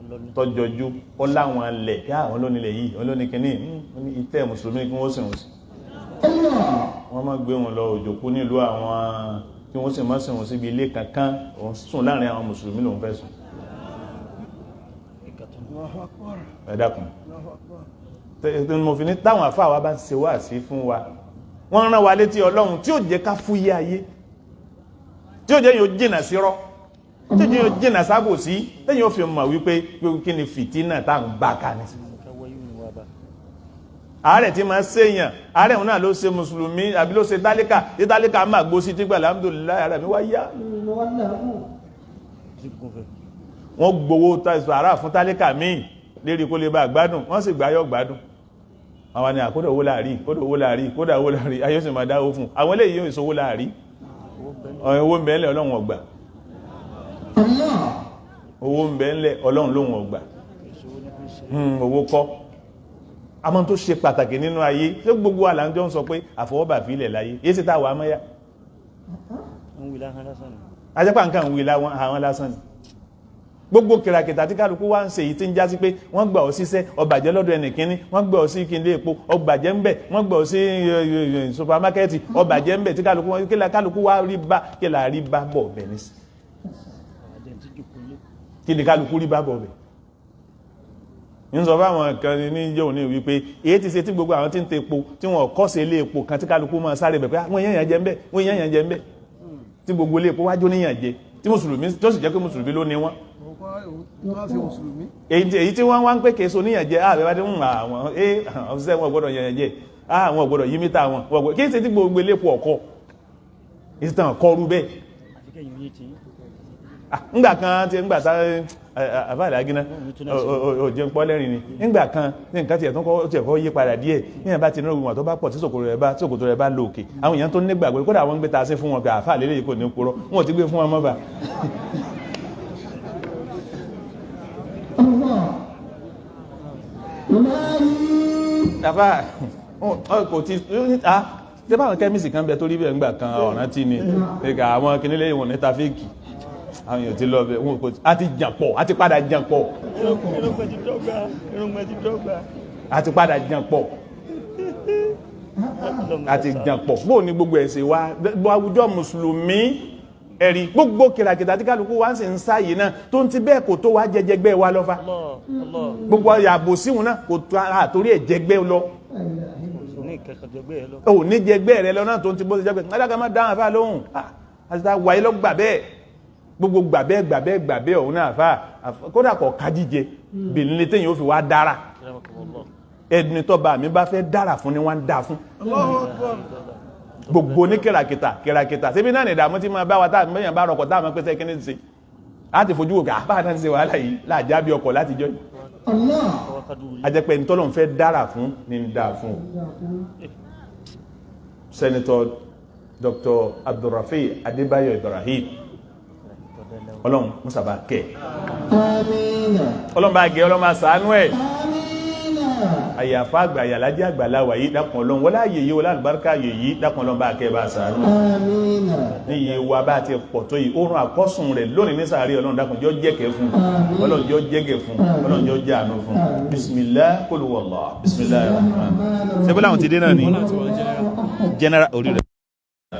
Ọlọ́ni. tọ́jọjú, ó láwọn alẹ̀ kí àwọn olónílẹ̀ yìí olóníkíní. Ó ní ìtẹ́ mùsùlùmí kí wọ́n sìn òun sí. Allah. Wọ́n má gbé wọn lọ òjòkú nílùú àwọn, kí wọ́n sì má sìn òun síbi ilé kankan. Òun sùn láàrin àwọn mùsùlùmí lòun fẹ́ sùn. Ìkàtún. Allahu akbar. Ẹ dákun. Allahu akbar. Tí mo fi ní táwọn àfáà wa bá ń ṣe wáàsí fún wa, wọ́n rán wa létí Ọlọ́run tí ó jẹ́ ká fúyẹ́ ayé, tí ó jẹ́ yóò jìnà sírọ́, tí ó jẹ́ yóò jìnà sábòsí, lẹ́yìn ó fi mọ̀ wípé pé kí ni fìtínà tá à ń bá ká ní. Ká wáyé ní wa bá. Àárẹ̀ tí máa ṣèyàn, àárẹ̀ òun náà ló ṣe mùsùlùmí àbí ló ṣe tálíkà, tí tálíkà máa gbó sí tígbà, alhamdulillah, ara mi wá yá. Sí kún fẹ́. Wọ́n gbowó sàárà fún tálíkà míì lérí kó lè bá gbádùn, wọ́n sì gbáyọ̀ gbádùn. Àwọn ni àkódà owó láàrí, kódà owó láàrí, kódà owó láàrí, ayé sì máa dáwó fún àwọn eléyìí. Yóò ìṣòwò láàrí, owó ń bẹ ńlẹ̀, Ọlọ́run ọgbà. Allah. Owó ń bẹ ńlẹ̀, Ọlọ́run lóhun ọgbà. Ìṣòwò ní fi ṣe. Owó kọ́. Àmọ́ tó ṣe pàtàkì nínú ayé, ṣé gbogbo wa là ń jọ ń sọ pé àfọwọ́bà fílẹ̀ láyé yé sí táwa mọ́yá? Ń wí láhán lásán ni. Ajẹ́pà nǹkan ń wí láwọn àwọn lásán ni. Gbogbo kìràkìtà tí kálukú wá ń ṣe yìí tí ń já sí pé wọ́n gbà ọ́ síṣẹ́, ọbàjẹ́ lọ́dọ̀ ẹnìkíní, wọ́n gbà ọ́ sí kíndé epo, ọbàjẹ́ ń bẹ̀, wọ́n gbà ọ́ sí supamákẹ́ẹ̀tì, ọbàjẹ́ ń bẹ̀, tí kálukú wọn kí kálukú wá rí bá, kí là rí bá bọ̀ bẹ̀ ní sí, kí ni kálukú rí bá bọ̀ bẹ̀. Ń sọ fáwọn kan ní yóò ní wípé èyí ti ṣe tí gbogbo àwọn tí ń ta epo tí wọn kọ́ sí ilé epo kan tí kálukú máa sáré bẹ̀ pé wọ́n yẹ̀yàn jẹ ń bẹ̀, wọ́n yẹ̀yàn jẹ ń bẹ̀, tí gbogbo ilé epo wájú níyàn jẹ, tí mùsùlùmí tó sì jẹ́ pé mùsùlùmí ló ní wọ́n. Èyí tí wọ́n wá ń pè késo níyàn jẹ, ààrẹ bá dé ń àwọn ẹ ọ̀fíṣẹ́ wọn gbọ́dọ̀ yẹ̀yàn jẹ, àwọn gbọ́dọ̀ yí mítà wọn gbọ́dọ̀ kí ṣe tí gbogbo ilé epo ọ̀kọ́ ìsìtàn kọrú bẹ́ẹ̀. Ńgbà kan tí ńgbà tá àfáàlì agíná òjò ń pọ́ lẹ́rìn ni, ńgbà kan ní nǹkan tiẹ̀ tó kọ́ tiẹ̀ kọ́ yí padà díẹ̀ ní ẹ̀ bá ti ní ogun tó bá pọ̀ tí ṣòkòtò rẹ̀ bá lò òkè, àwọn èèyàn tó nígbàgbọ́ kódà wọ́n ń gbé ta sí fún wọn pé àfáàlì lè kò ní purọ́, wọn ò ti gbé fún wọn mọ́ bá. Àfáà kò ti ṣé báwọn kẹ́míìsì kan bẹ tó rí bẹ́ẹ̀ ńgbà kan ọ̀ràn tí ni àwọn kìnìún ìwọ̀n ní tafíìkì, àwọn èèyàn ti lọ bẹ wọn kò a ti jàn pọ̀, a ti padà jàn pọ̀, a ti padà jàn pọ̀, a ti jàn pọ̀. Bóò ni gbogbo ẹ̀sìn wa, gbogbo àwùjọ mùsùlùmí ẹ̀rí gbogbo kìràkìtà tí kálukú wa ń sì ń sáyé náà tó ń ti bẹ́ẹ̀ kò tó wá jẹjẹgbẹ́ wa lọ́fà, gbogbo àyàbò síhun náà kò tó àtórí ẹ̀ jẹgbẹ́ lọ, ò ní jẹgbẹ́ rẹ lọ náà tó ń ti bó ṣe jẹgbẹ́ adága má dáhùn àfáà lóhùn àti ta wàyí lọ gbà bẹ́ẹ̀, gbogbo gbàbẹ́ gbàbẹ́ gbàbẹ́ ọ̀hún náà àfáà kódà kọ̀ ká jíjẹ bèlè téèyàn ó fi wá dára, ẹni tó bá mi bá fẹ́ dára fún ni wọ́n ń dá fún. Gbogbo ní kìràkìtà kìràkìtà síbi náà nìdààmú tí máa bá wa táà mẹ́yàn bá rọkọ̀ táà máa pèsè kíní ṣe láti fojú wò ká bá náà ṣe wàhálà yìí láàjá bí ọkọ̀ láti jọ yìí. Ajẹ́pẹ́ ní tọ́lọ́run fẹ́ dára fún ni ń dá fún o. Senator Dr. Abdulrafi Adébáyọ̀ Ibrahim, ọlọ́run musa bá kẹ́, ọlọ́run bá gẹ́, ọlọ́run bá ṣàánú ẹ̀. Àyàfà àgbà àyàlájẹ́ àgbàláwà yìí dákun ọlọ́run wọlé àyè yìí wọlé àlùbáríkà àyè yìí dákun ọlọ́run bá kẹ́ bá ṣàánú. Ní iye wa bá ti pọ̀ tó yìí, oorun àkọ́sùn rẹ̀ lónìí ní sàárè ọlọ́run dákun jọ jẹ́kẹ́ fún, ọlọ́run jọ jẹ́kẹ́ fún, ọlọ́run jọ jẹ́ àánú fún. Bismillah kul huwallah, bismillahir rahman. Ṣé bọ́lá àwọn ti dé náà ni? General orí rẹ̀.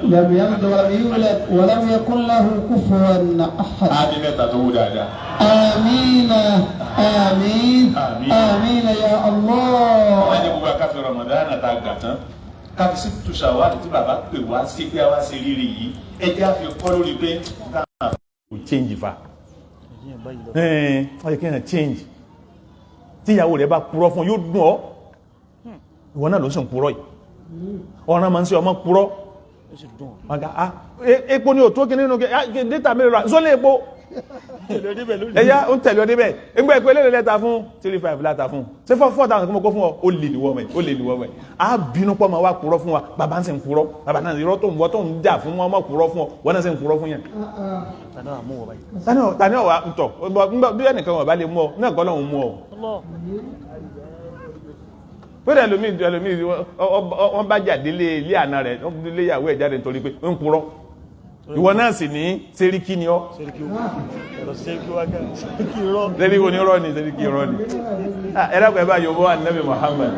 لم يلد ولم يولد ولم يكن له كفوا أحد. Àmín mẹ́ta tó wú dáadáa. آمين آمين آمين يا الله. Wọ́n ní gbogbo akáfẹ́ Ramadan tá a gbà tán, káfí sí tùṣàwárì tí bàbá pè wá sí pé a wá sí rírì yìí, ẹ jẹ́ àfi kọ́ lórí pé káà kò change fa. Wọ́n yẹ kí èèyàn change. Tíyàwó rẹ̀ bá purọ́ fún yóò dùn ọ́. Ìwọ náà ló sì ń purọ́ yìí. Ọ̀ràn máa ń ṣe ọmọ purọ́. Epo ni ò tó kí nínú data mélòó ra sólé epo ẹ̀yà ń tẹ̀lé ọdẹ bẹ́ẹ̀ ẹgbẹ́ ẹ̀kọ́ eléyìí lẹ́ta fún 3,500 láta fún ṣé 4,000 kí mo kó fún ọ, ó lè níwọ́ mẹ́, ó lè níwọ́ mẹ́. A bínú pọ̀ máa wá purọ́ fún wa, bàbá ń sì ń purọ́, bàbá náà irọ́ tó ń wọ́ tó ń jà fún wọn mọ̀ purọ́ fún ọ, wọ́n náà sì ń purọ́ fún yẹn. Tani ọ̀wà ń tọ̀ bí ẹnìkan wọ̀ bá lè mú ọ náà kọ́ lọ́hùn mú ọ. Pẹ̀lú ẹlòmíì ẹlòmíì wọ́n bá jáde ilé àna rẹ̀ wọ́n lé ìyàwó ẹ̀ jáde nítorí pé ń purọ́. Ìwọ náà sì ní sẹ́ríkì ni ọ́. Sẹ́ríkì onírọ́ ni, sẹ́ríkì irọ́ ni. Ẹ dákun ẹ bá Yorùbá Ànábì Muhammad.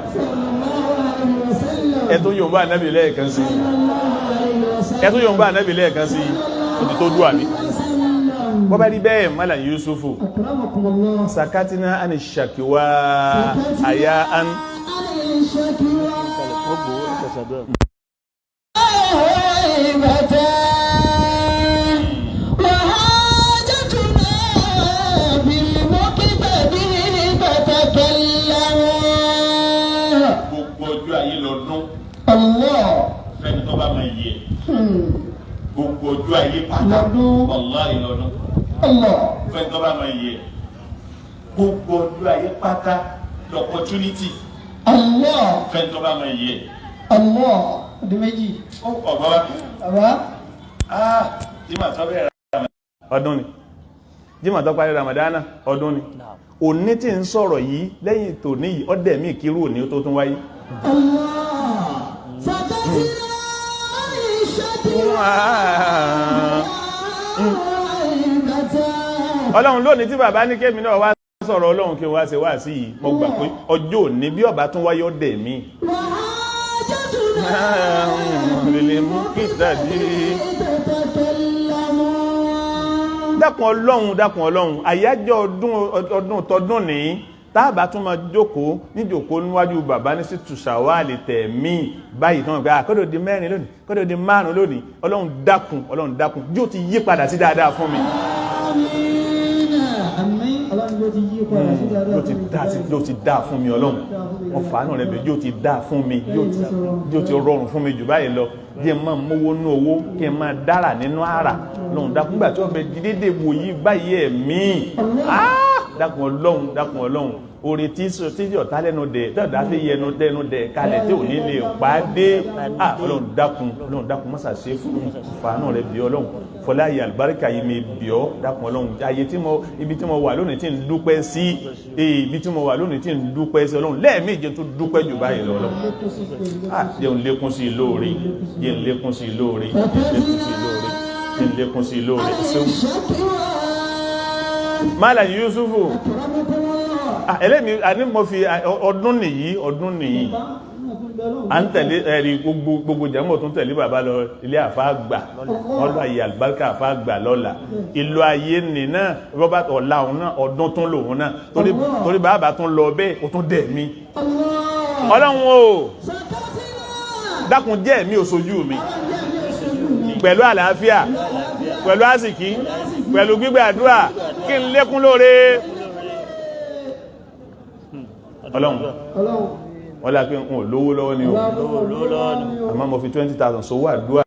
Ẹ tún Yorùbá Ànábì lẹ́ẹ̀kan sí. Ẹ tún Yorùbá Ànábì lẹ́ẹ̀kan sí. Ó ti tó dùn àmì. Bọ́ bá rí bẹ́ẹ̀ Mọ́là Yusufu. Sakatina ani shakiwa aya an. Gbogbo ọjọ́ ayé lọ́dún. Fẹ́ni tó bá máa yẹ. Gbogbo ọjọ́ ayé pátá. Wàláhì lọ́dún. Fẹ́ni tó bá máa yẹ. Gbogbo ọjọ́ ayé pátá l'opportunity. Fẹ́ni tó bá máa yẹ. Allah. Ọdún méjì. Ó ọ̀gbọ́n wa. Bàbá. Jimá tó bẹ̀rẹ̀ Ramadan. Ọdún ni. Jimá tó parí Ramadana ọdún ni. Òní tí ń sọ̀rọ̀ yìí lẹ́yìn tòní yìí ọdẹ mi kírú òní tó tún wáyé. Allah. Sakatina ani shakiwa. Ọlọ́run, lónìí tí bàbá ní kémi náà wá sọ̀rọ̀ Ọlọ́run, kí n wá ṣe wá sí yìí, mo gbà pé ọjọ́ òní bí ọba tún wáyé ó dẹ̀ mí. وحاجتنا lè mú kí tàbí. تتكلم. Dákun Ọlọ́run, dákun Ọlọ́run, àyájọ́ ọdún, ọdún tọdún ní táàbà tún máa jókòó níjókòó níwájú bàbá ní sítù ṣàwálì tẹ̀mí báyìí tán pé kọ́dọ̀ di 4 lónìí, kọ́dọ̀ di 5 lónìí. Ọlọ́run dákun, Ọlọ́run dákun, yóò ti yí padà sí dáadáa fún mi. آمين آمين. Ọlọ́run yóò ti yí padà sí dáadáa. Yóò ti dá sí, yóò ti dá fún mi. Ọlọ́run, wọn fàánù rẹ bẹ̀, yóò ti dá fún mi, yóò ti rọrùn fún mi jù báyìí lọ. Jẹ́ n máa mówó nú owó, kí n máa dára nínú àrà. Ọlọ́run dákun, gbà tí wọ́n bẹ di dédé wò yí báyìí ẹ̀mí. Ah! Dákun Ọlọ́run, dákun Ọlọ́run, oore tí tí ọ̀tá lẹ́nu dẹ̀, tí ọ̀tá fi yẹnu dẹnu dẹ̀ kalẹ̀ tí ò ní lè pàdé. Ah! Ọlọ́run dákun, Ọlọ́run dákun, mọ́sà ṣe fún mi. Fàánù rẹ bí Ọlọ́run, fọlá ayé àlùbáríkà yìí mi bí ọ́. Dákun Ọlọ́run, ayé tí mo, ibi tí mo wà lónìí tí ń dúpẹ́ sí, ibi tí mo wà lónìí tí ń dúpẹ́ sí, Ọlọ́run, lẹ́ẹ̀méje tó dúpẹ́ jù báyìí lọ. Ọlọ́run, ah, jẹ́ n lékún sí i lóore, jẹ́ n lékún sí i lóore, jẹ́ n lékún sí i lóore, jẹ́ n lékún sí i lóore. Ṣeun. الشكوى. Mala Yusufu. أكرمكم الله. Ah, ẹlẹ́mi àní mo fi ọdún nìyí, ọdún nìyí à ń tẹ̀lé ẹ̀rí gbogbo gbogbo jẹ́mọ̀ tún tẹ̀lé bàbá lọ ilé àfa àgbà ọlọ́ ayé àlùbáríkà àfa àgbà lọ́la ìlú ayé nì náà rọ́bà ọ̀la òun náà, ọdún tún lòun náà, torí bàbá tún lọ bẹ́ẹ̀, ó tún dẹ̀ mí. الله. Ọlọ́run o, سكتنا. dákun jẹ́ mi ò sojú mi pẹ̀lú àlàáfíà, pẹ̀lú àsìkí, pẹ̀lú gbígbàdúrà, kí n lékún lóore. Ọlọ́run, Ọlọ́run. wọ́n lá pé n ò lówó lọ́wọ́ ni o, Ọlọ́run. àmọ́ mo fi 20,000 sówó àdúrà.